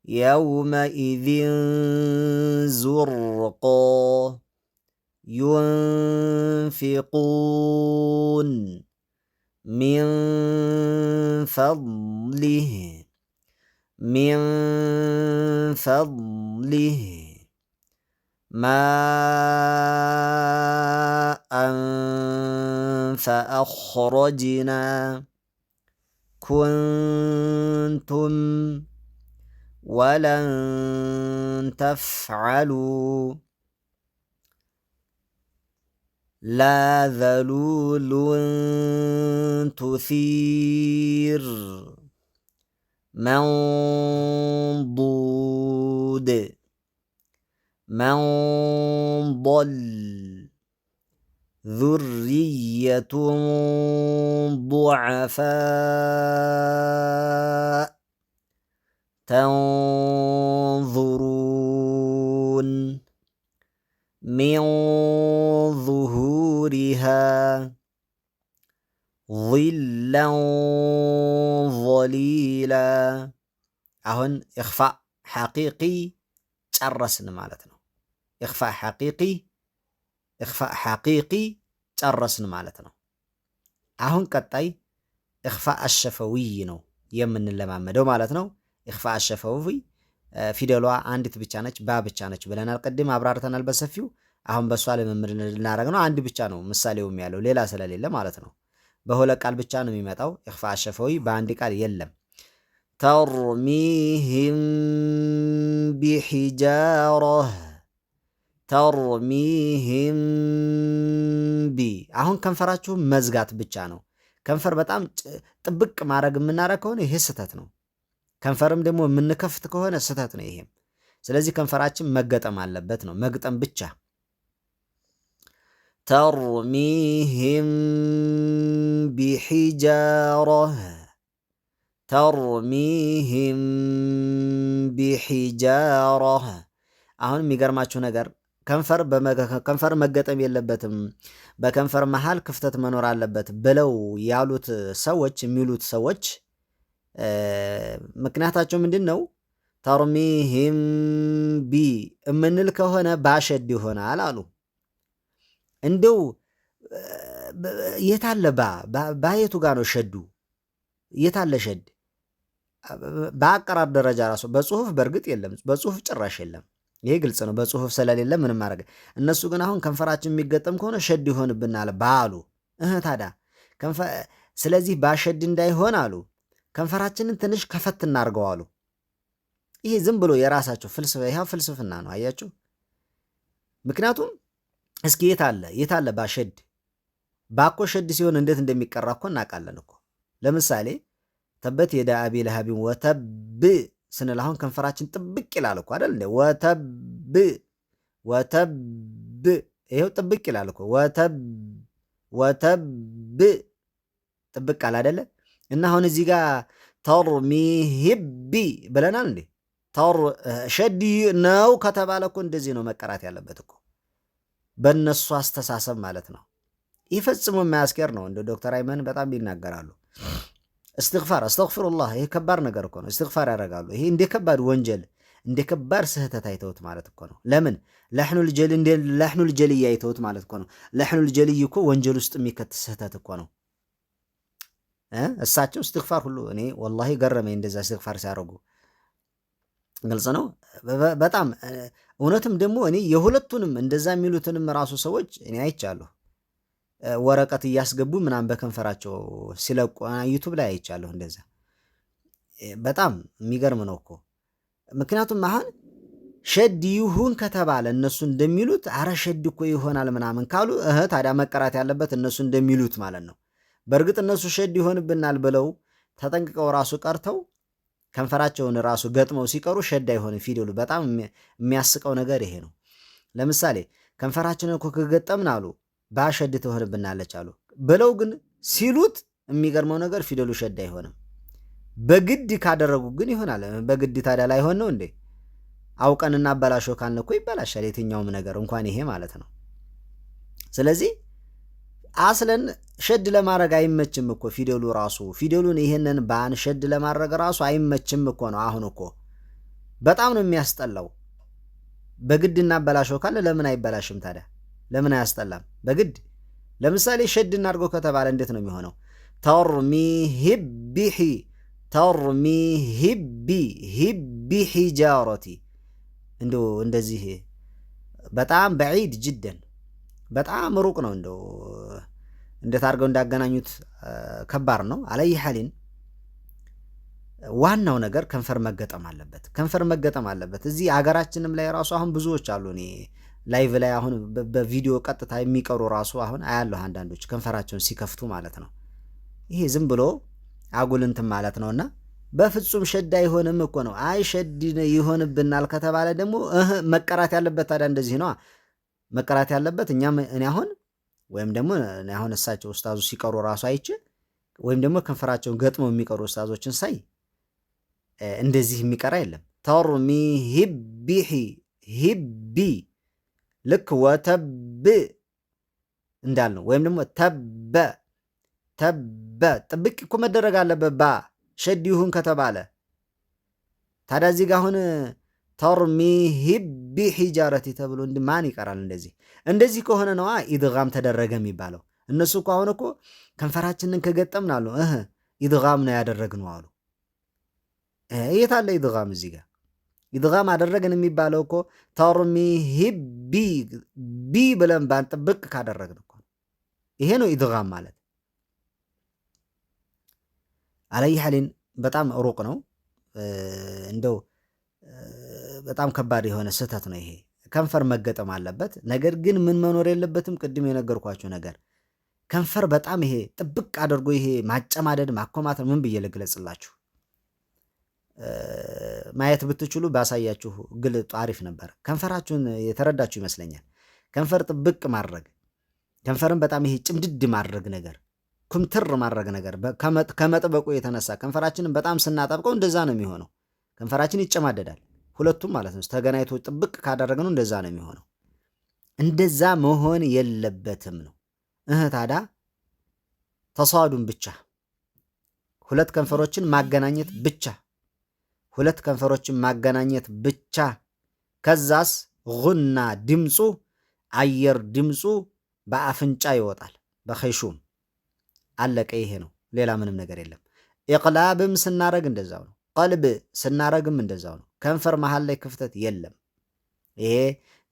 يومئذ زرقا. ينفقون من فضله من فضله ماء فأخرجنا كنتم ولن تفعلوا لا ذلول تثير منضود من ضل ذرية ضعفاء تنظرون من ظهورها ظلا ظليلا። አሁን إخفاء حقيقي ጨረስን ማለት ነው። إخفاء حقيقي إخفاء حقيقي ጨረስን ማለት ነው። አሁን ቀጣይ إخفاء الشفوي ነው የምንለማመደው ማለት ነው። إخفاء الشفوي ፊደሏ አንዲት ብቻ ነች፣ ባ ብቻ ነች ብለናል። ቅድም አብራርተናል በሰፊው። አሁን በእሷ ልምምድ ልናደርግ ነው። አንድ ብቻ ነው ምሳሌውም ያለው ሌላ ስለሌለ ማለት ነው። በሁለት ቃል ብቻ ነው የሚመጣው። إخفاء الشفوي በአንድ ቃል የለም። ترميهم بحجارة ترميهم ب። አሁን ከንፈራችሁን መዝጋት ብቻ ነው። ከንፈር በጣም ጥብቅ ማድረግ የምናደርግ ከሆነ ይሄ ስህተት ነው። ከንፈርም ደግሞ የምንከፍት ከሆነ ስህተት ነው ይሄም። ስለዚህ ከንፈራችን መገጠም አለበት ነው፣ መግጠም ብቻ። ترميهم بحجارة ترميهم بحجارة። አሁን የሚገርማችሁ ነገር ከንፈር መገጠም የለበትም፣ በከንፈር መሃል ክፍተት መኖር አለበት ብለው ያሉት ሰዎች የሚሉት ሰዎች ምክንያታቸው ምንድን ነው? ترميهم ب የምንል ከሆነ ባሸድ ይሆናል አሉ። እንደው የታለ ባ ባየቱ ጋር ነው ሸዱ? የታለ ሸድ? በአቀራር ደረጃ ራሱ በጽሁፍ በእርግጥ የለም፣ በጽሁፍ ጭራሽ የለም። ይሄ ግልጽ ነው። በጽሁፍ ስለሌለ ምንም ማድረግ። እነሱ ግን አሁን ከንፈራችን የሚገጠም ከሆነ ሸድ ይሆንብናል ባሉ እህ ታዲያ ስለዚህ ባሸድ እንዳይሆን አሉ ከንፈራችንን ትንሽ ከፈት እናርገው አሉ። ይሄ ዝም ብሎ የራሳቸው ፍልስፍና ፍልስፍና ነው። አያችሁ። ምክንያቱም እስኪ የታለ የታለ ባሸድ ባኮ ሸድ ሲሆን እንዴት እንደሚቀራ እኮ እናውቃለን እኮ። ለምሳሌ تبت يدا أبي لهب وتب ስንል አሁን ከንፈራችን ጥብቅ ይላል እኮ አይደል እንዴ? وتب وتب፣ ይሄው ጥብቅ ይላል እኮ وتب وتب ጥብቅ አለ አይደለ? እና አሁን እዚህ ጋር ترميهم ب ብለናል እንዴ? ተር ሸድ ነው ከተባለ እኮ እንደዚህ ነው መቀራት ያለበት እኮ በእነሱ አስተሳሰብ ማለት ነው። ይህ ፈጽሞ የማያስኬር ነው። እንደ ዶክተር አይመን በጣም ይናገራሉ። እስትግፋር أستغفر الله፣ ይሄ ከባድ ነገር እኮ ነው። እስትግፋር ያደርጋሉ። ይሄ እንደ ከባድ ወንጀል እንደ ከባድ ስህተት አይተውት ማለት እኮ ነው። ለምን اللحن الجلي እንደ اللحن الجلي አይተውት ማለት እኮ ነው። اللحن الجلي እኮ ወንጀል ውስጥ የሚከት ስህተት እኮ ነው። እሳቸው እስትግፋር ሁሉ እኔ والله ገረመኝ እንደዛ እስትግፋር ሲያደርጉ። ግልጽ ነው በጣም እውነትም ደግሞ እኔ የሁለቱንም እንደዛ የሚሉትንም ራሱ ሰዎች እኔ አይቻለሁ። ወረቀት እያስገቡ ምናምን በከንፈራቸው ሲለቁ ዩቱብ ላይ አይቻለሁ። እንደዛ በጣም የሚገርም ነው እኮ። ምክንያቱም አሁን ሸድ ይሁን ከተባለ እነሱ እንደሚሉት አረ ሸድ እኮ ይሆናል ምናምን ካሉ እህ ታዲያ መቀራት ያለበት እነሱ እንደሚሉት ማለት ነው። በእርግጥ እነሱ ሸድ ይሆንብናል ብለው ተጠንቅቀው ራሱ ቀርተው ከንፈራቸውን ራሱ ገጥመው ሲቀሩ ሸድ አይሆንም ፊደሉ። በጣም የሚያስቀው ነገር ይሄ ነው። ለምሳሌ ከንፈራችንን እኮ ከገጠምን አሉ ባሸድ ትሆንብናለች አሉ ብለው ግን ሲሉት የሚገርመው ነገር ፊደሉ ሸድ አይሆንም። በግድ ካደረጉ ግን ይሆናል። በግድ ታዲያ ላይሆን ነው እንዴ? አውቀን እናበላሸው ካልን እኮ ይበላሻል የትኛውም ነገር እንኳን ይሄ ማለት ነው። ስለዚህ አስለን ሸድ ለማድረግ አይመችም እኮ ፊደሉ ራሱ ፊደሉን ይሄንን ባን ሸድ ለማድረግ ራሱ አይመችም እኮ ነው። አሁን እኮ በጣም ነው የሚያስጠላው። በግድ እናበላሸው ካለ ለምን አይበላሽም ታዲያ? ለምን አያስጠላም? በግድ ለምሳሌ ሸድ እናድርገው ከተባለ እንዴት ነው የሚሆነው? ترميهم بح ترميهم ب هم بحجارة እንደው እንደዚህ በጣም بعيد جدا በጣም ሩቅ ነው። እንደው እንዴት አድርገው እንዳገናኙት ከባድ ነው። على أي حال ዋናው ነገር ከንፈር መገጠም አለበት። ከንፈር መገጠም አለበት። እዚህ አገራችንም ላይ ራሱ አሁን ብዙዎች አሉ። እኔ live ላይ አሁን በቪዲዮ ቀጥታ የሚቀሩ ራሱ አሁን አያለሁ አንዳንዶች ከንፈራቸውን ሲከፍቱ ማለት ነው። ይሄ ዝም ብሎ አጉል እንትን ማለት ነውና በፍጹም ሸድ አይሆንም እኮ ነው። አይ ሸድ ይሆንብናል ከተባለ ደግሞ እህ መቀራት ያለበት ታዲያ እንደዚህ ነዋ መቀራት ያለበት። እኛም እኔ አሁን ወይም ደግሞ እኔ አሁን እሳቸው ኡስታዙ ሲቀሩ ራሱ አይቼ ወይም ደግሞ ከንፈራቸውን ገጥመው የሚቀሩ ኡስታዞችን ሳይ እንደዚህ የሚቀራ የለም። ترميهم بح هم ب ልክ وتب እንዳልነው ወይም ደግሞ تب تب ጥብቅ እኮ መደረግ አለበት። ባ ሸድ ይሁን ከተባለ ታዲያ እዚህ ጋር አሁን ترميهم بحجارة ተብሎ ማን ይቀራል? እንደዚህ እንደዚህ ከሆነ ነዋ ኢድጋም ተደረገ የሚባለው። እነሱ እኮ አሁን እኮ ከንፈራችንን ከገጠምን አሉ እህ ኢድጋም ነው ያደረግነው አሉ። የት አለ ኢድጋም እዚህ ጋር? ኢድጋም አደረግን የሚባለው እኮ ترميهم ب ب ብለን ባን ጥብቅ ካደረግን እኮ ይሄ ነው ኢድጋም ማለት። على أي حال በጣም ሩቅ ነው። እንደው በጣም ከባድ የሆነ ስህተት ነው ይሄ። ከንፈር መገጠም አለበት። ነገር ግን ምን መኖር የለበትም? ቅድም የነገርኳችሁ ነገር ከንፈር በጣም ይሄ ጥብቅ አድርጎ ይሄ ማጨማደድ ማኮማተር፣ ምን ብዬ ልግለጽላችሁ? ማየት ብትችሉ ባሳያችሁ ግልጥ አሪፍ ነበር። ከንፈራችሁን የተረዳችሁ ይመስለኛል። ከንፈር ጥብቅ ማድረግ፣ ከንፈርን በጣም ይሄ ጭምድድ ማድረግ ነገር፣ ኩምትር ማድረግ ነገር ከመጥበቁ የተነሳ ከንፈራችንን በጣም ስናጠብቀው እንደዛ ነው የሚሆነው። ከንፈራችን ይጨማደዳል። ሁለቱም ማለት ነው ተገናኝቶ ጥብቅ ካደረግነው እንደዛ ነው የሚሆነው። እንደዛ መሆን የለበትም ነው። እህ ታዲያ ተሳዱን ብቻ ሁለት ከንፈሮችን ማገናኘት ብቻ ሁለት ከንፈሮችን ማገናኘት ብቻ። ከዛስ ጉና ድምፁ አየር ድምፁ በአፍንጫ ይወጣል፣ በኸይሹም አለቀ። ይሄ ነው፣ ሌላ ምንም ነገር የለም። ኢቅላብም ስናረግ እንደዛው ነው። ቀልብ ስናረግም እንደዛው ነው። ከንፈር መሃል ላይ ክፍተት የለም። ይሄ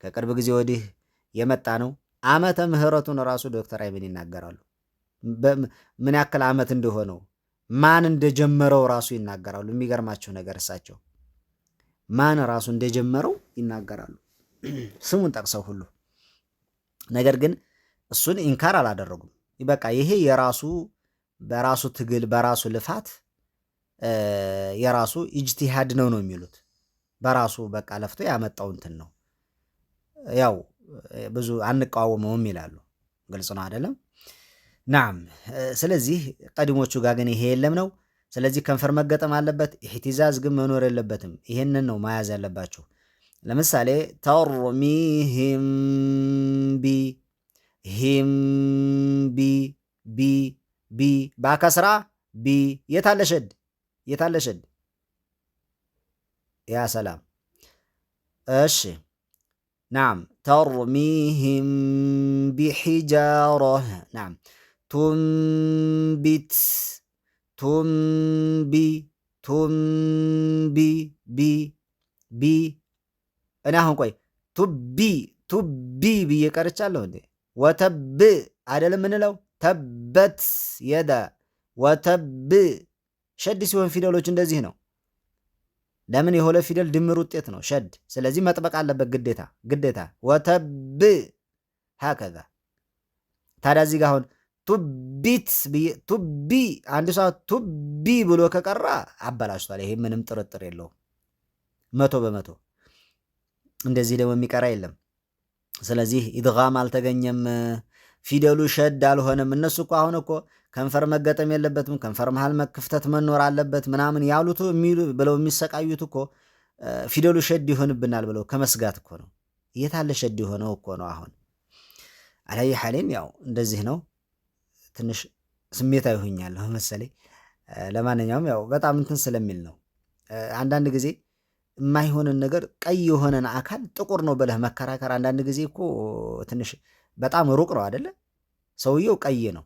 ከቅርብ ጊዜ ወዲህ የመጣ ነው። ዓመተ ምህረቱን ራሱ ዶክተር አይምን ይናገራሉ። ምን ያክል ዓመት እንደሆነው ማን እንደጀመረው ራሱ ይናገራሉ። የሚገርማቸው ነገር እሳቸው ማን ራሱ እንደጀመረው ይናገራሉ፣ ስሙን ጠቅሰው ሁሉ። ነገር ግን እሱን إنكار አላደረጉም። በቃ ይሄ የራሱ በራሱ ትግል በራሱ ልፋት የራሱ ኢጅቲሃድ ነው ነው የሚሉት። በራሱ በቃ ለፍቶ ያመጣው እንትን ነው። ያው ብዙ አንቃወመውም ይላሉ። ግልጽ ነው አይደለም? نعم። ስለዚህ ቀዲሞቹ ጋር ግን ይሄ የለም ነው። ስለዚህ ከንፈር መገጠም አለበት። اهتزاز ግን መኖር የለበትም። ይሄንን ነው መያዝ ያለባችሁ። ለምሳሌ ترميهم ب هم ب ب ب ባከስራ ب የታለ ሸድ የታለ ሸድ? يا سلام። እሺ نعم ترميهم بحجارة نعم تنبت تنب تنب ب ب እኔ አሁን ቆይ ቱቢ ቱቢ ብዬ ቀርቻለሁ እንዴ? وتب አይደለም የምንለው تبت يدا وتب ሸድ ሲሆን ፊደሎች እንደዚህ ነው። ለምን የሁለት ፊደል ድምር ውጤት ነው ሸድ። ስለዚህ መጥበቅ አለበት ግዴታ ግዴታ። وتب هكذا። ታዲያ እዚህ ጋር አሁን تبت ቱቢ አንድ ሰው ቱቢ ብሎ ከቀራ አበላሽቷል። ይሄ ምንም ጥርጥር የለውም 100%። እንደዚህ ደግሞ የሚቀራ የለም። ስለዚህ ኢድጋም አልተገኘም፣ ፊደሉ ሸድ አልሆነም። እነሱ እኮ አሁን እኮ ከንፈር መገጠም የለበትም ከንፈር መሃል ክፍተት መኖር አለበት ምናምን ያሉት የሚሉ ብለው የሚሰቃዩት እኮ ፊደሉ ሸድ ይሆንብናል ብለው ከመስጋት እኮ ነው። የታለ ሸድ የሆነው እኮ ነው። አሁን على أي حال ያው እንደዚህ ነው። ትንሽ ስሜታዊ ሆኛለሁ መሰለኝ። ለማንኛውም ያው በጣም እንትን ስለሚል ነው። አንዳንድ ጊዜ የማይሆንን ነገር ቀይ የሆነን አካል ጥቁር ነው ብለህ መከራከር አንዳንድ ጊዜ እኮ ትንሽ በጣም ሩቅ ነው አደለ? ሰውየው ቀይ ነው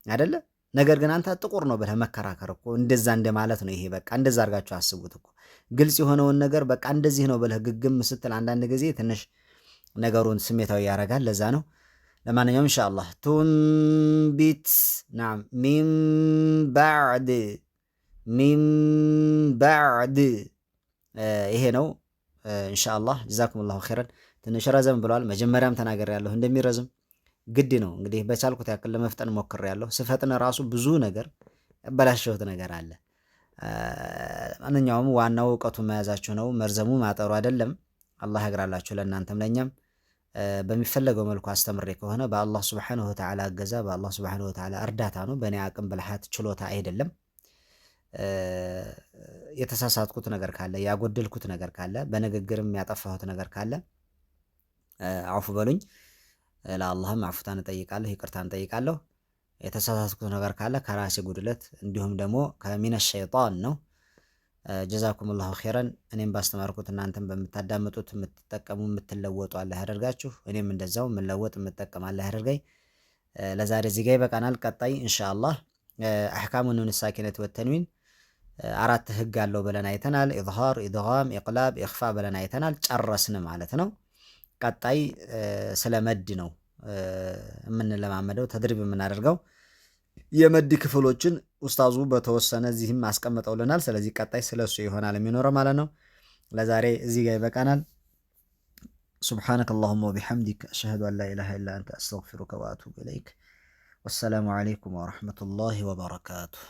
አደለ? ነገር ግን አንተ ጥቁር ነው ብለህ መከራከር እኮ እንደዛ እንደማለት ነው። ይሄ በቃ እንደዛ አድርጋችሁ አስቡት እኮ። ግልጽ የሆነውን ነገር በቃ እንደዚህ ነው ብለህ ግግም ስትል አንዳንድ ጊዜ ትንሽ ነገሩን ስሜታዊ ያደርጋል። ለዛ ነው። ለማንኛውም ኢንሻአላህ تنبت نعم من بعد من بعد ይሄ ነው ኢንሻአላህ። جزاكم الله خيرا። ትንሽ ረዘም ብለዋል። መጀመሪያም ተናግሬያለሁ እንደሚረዝም ግድ ነው። እንግዲህ በቻልኩት ያክል ለመፍጠን ሞክሬያለሁ። ስፈጥን ራሱ ብዙ ነገር ያበላሸሁት ነገር አለ። ማንኛውም ዋናው እውቀቱን መያዛችሁ ነው። መርዘሙ ማጠሩ አይደለም። አላህ ያግራላችሁ ለእናንተም ለእኛም። በሚፈለገው መልኩ አስተምሬ ከሆነ በአላህ سبحانه وتعالى እገዛ፣ በአላህ سبحانه وتعالى እርዳታ ነው። በእኔ አቅም ብልሃት፣ ችሎታ አይደለም። የተሳሳትኩት ነገር ካለ፣ ያጎደልኩት ነገር ካለ፣ በንግግርም ያጠፋሁት ነገር ካለ አውፍ በሉኝ። ለአላህም አፉታን እጠይቃለሁ፣ ይቅርታን እጠይቃለሁ። የተሳሳትኩት ነገር ካለ ከራሴ ጉድለት እንዲሁም ደግሞ ከ من الشيطان ነው። جزاكم الله خيرا። እኔም ባስተማርኩት እናንተም በምታዳምጡት የምትጠቀሙ የምትለወጡ አላህ ያደርጋችሁ። እኔም እንደዛው የምለወጥ የምጠቀም አላህ ያደርገኝ። ለዛሬ እዚህ ጋ ይበቃናል። ቀጣይ ኢንሻአላህ أحكام النون الساكنة والتنوين አራት ህግ አለው ብለን አይተናል። إظهار፣ إدغام፣ إقلاب፣ إخفاء ብለን አይተናል። ጨረስን ማለት ነው። ቀጣይ ስለ መድ ነው የምንለማመደው تدريب የምናደርገው የመድ ክፍሎችን ኡስታዙ በተወሰነ እዚህም አስቀምጠውልናል። ስለዚህ ቀጣይ ስለሱ ይሆናል የሚኖረው ማለት ነው። ለዛሬ እዚህ ጋር ይበቃናል። سبحانك اللهم وبحمدك أشهد أن لا إله إلا أنت أستغفرك وأتوب إليك። والسلام عليكم ورحمة الله وبركاته።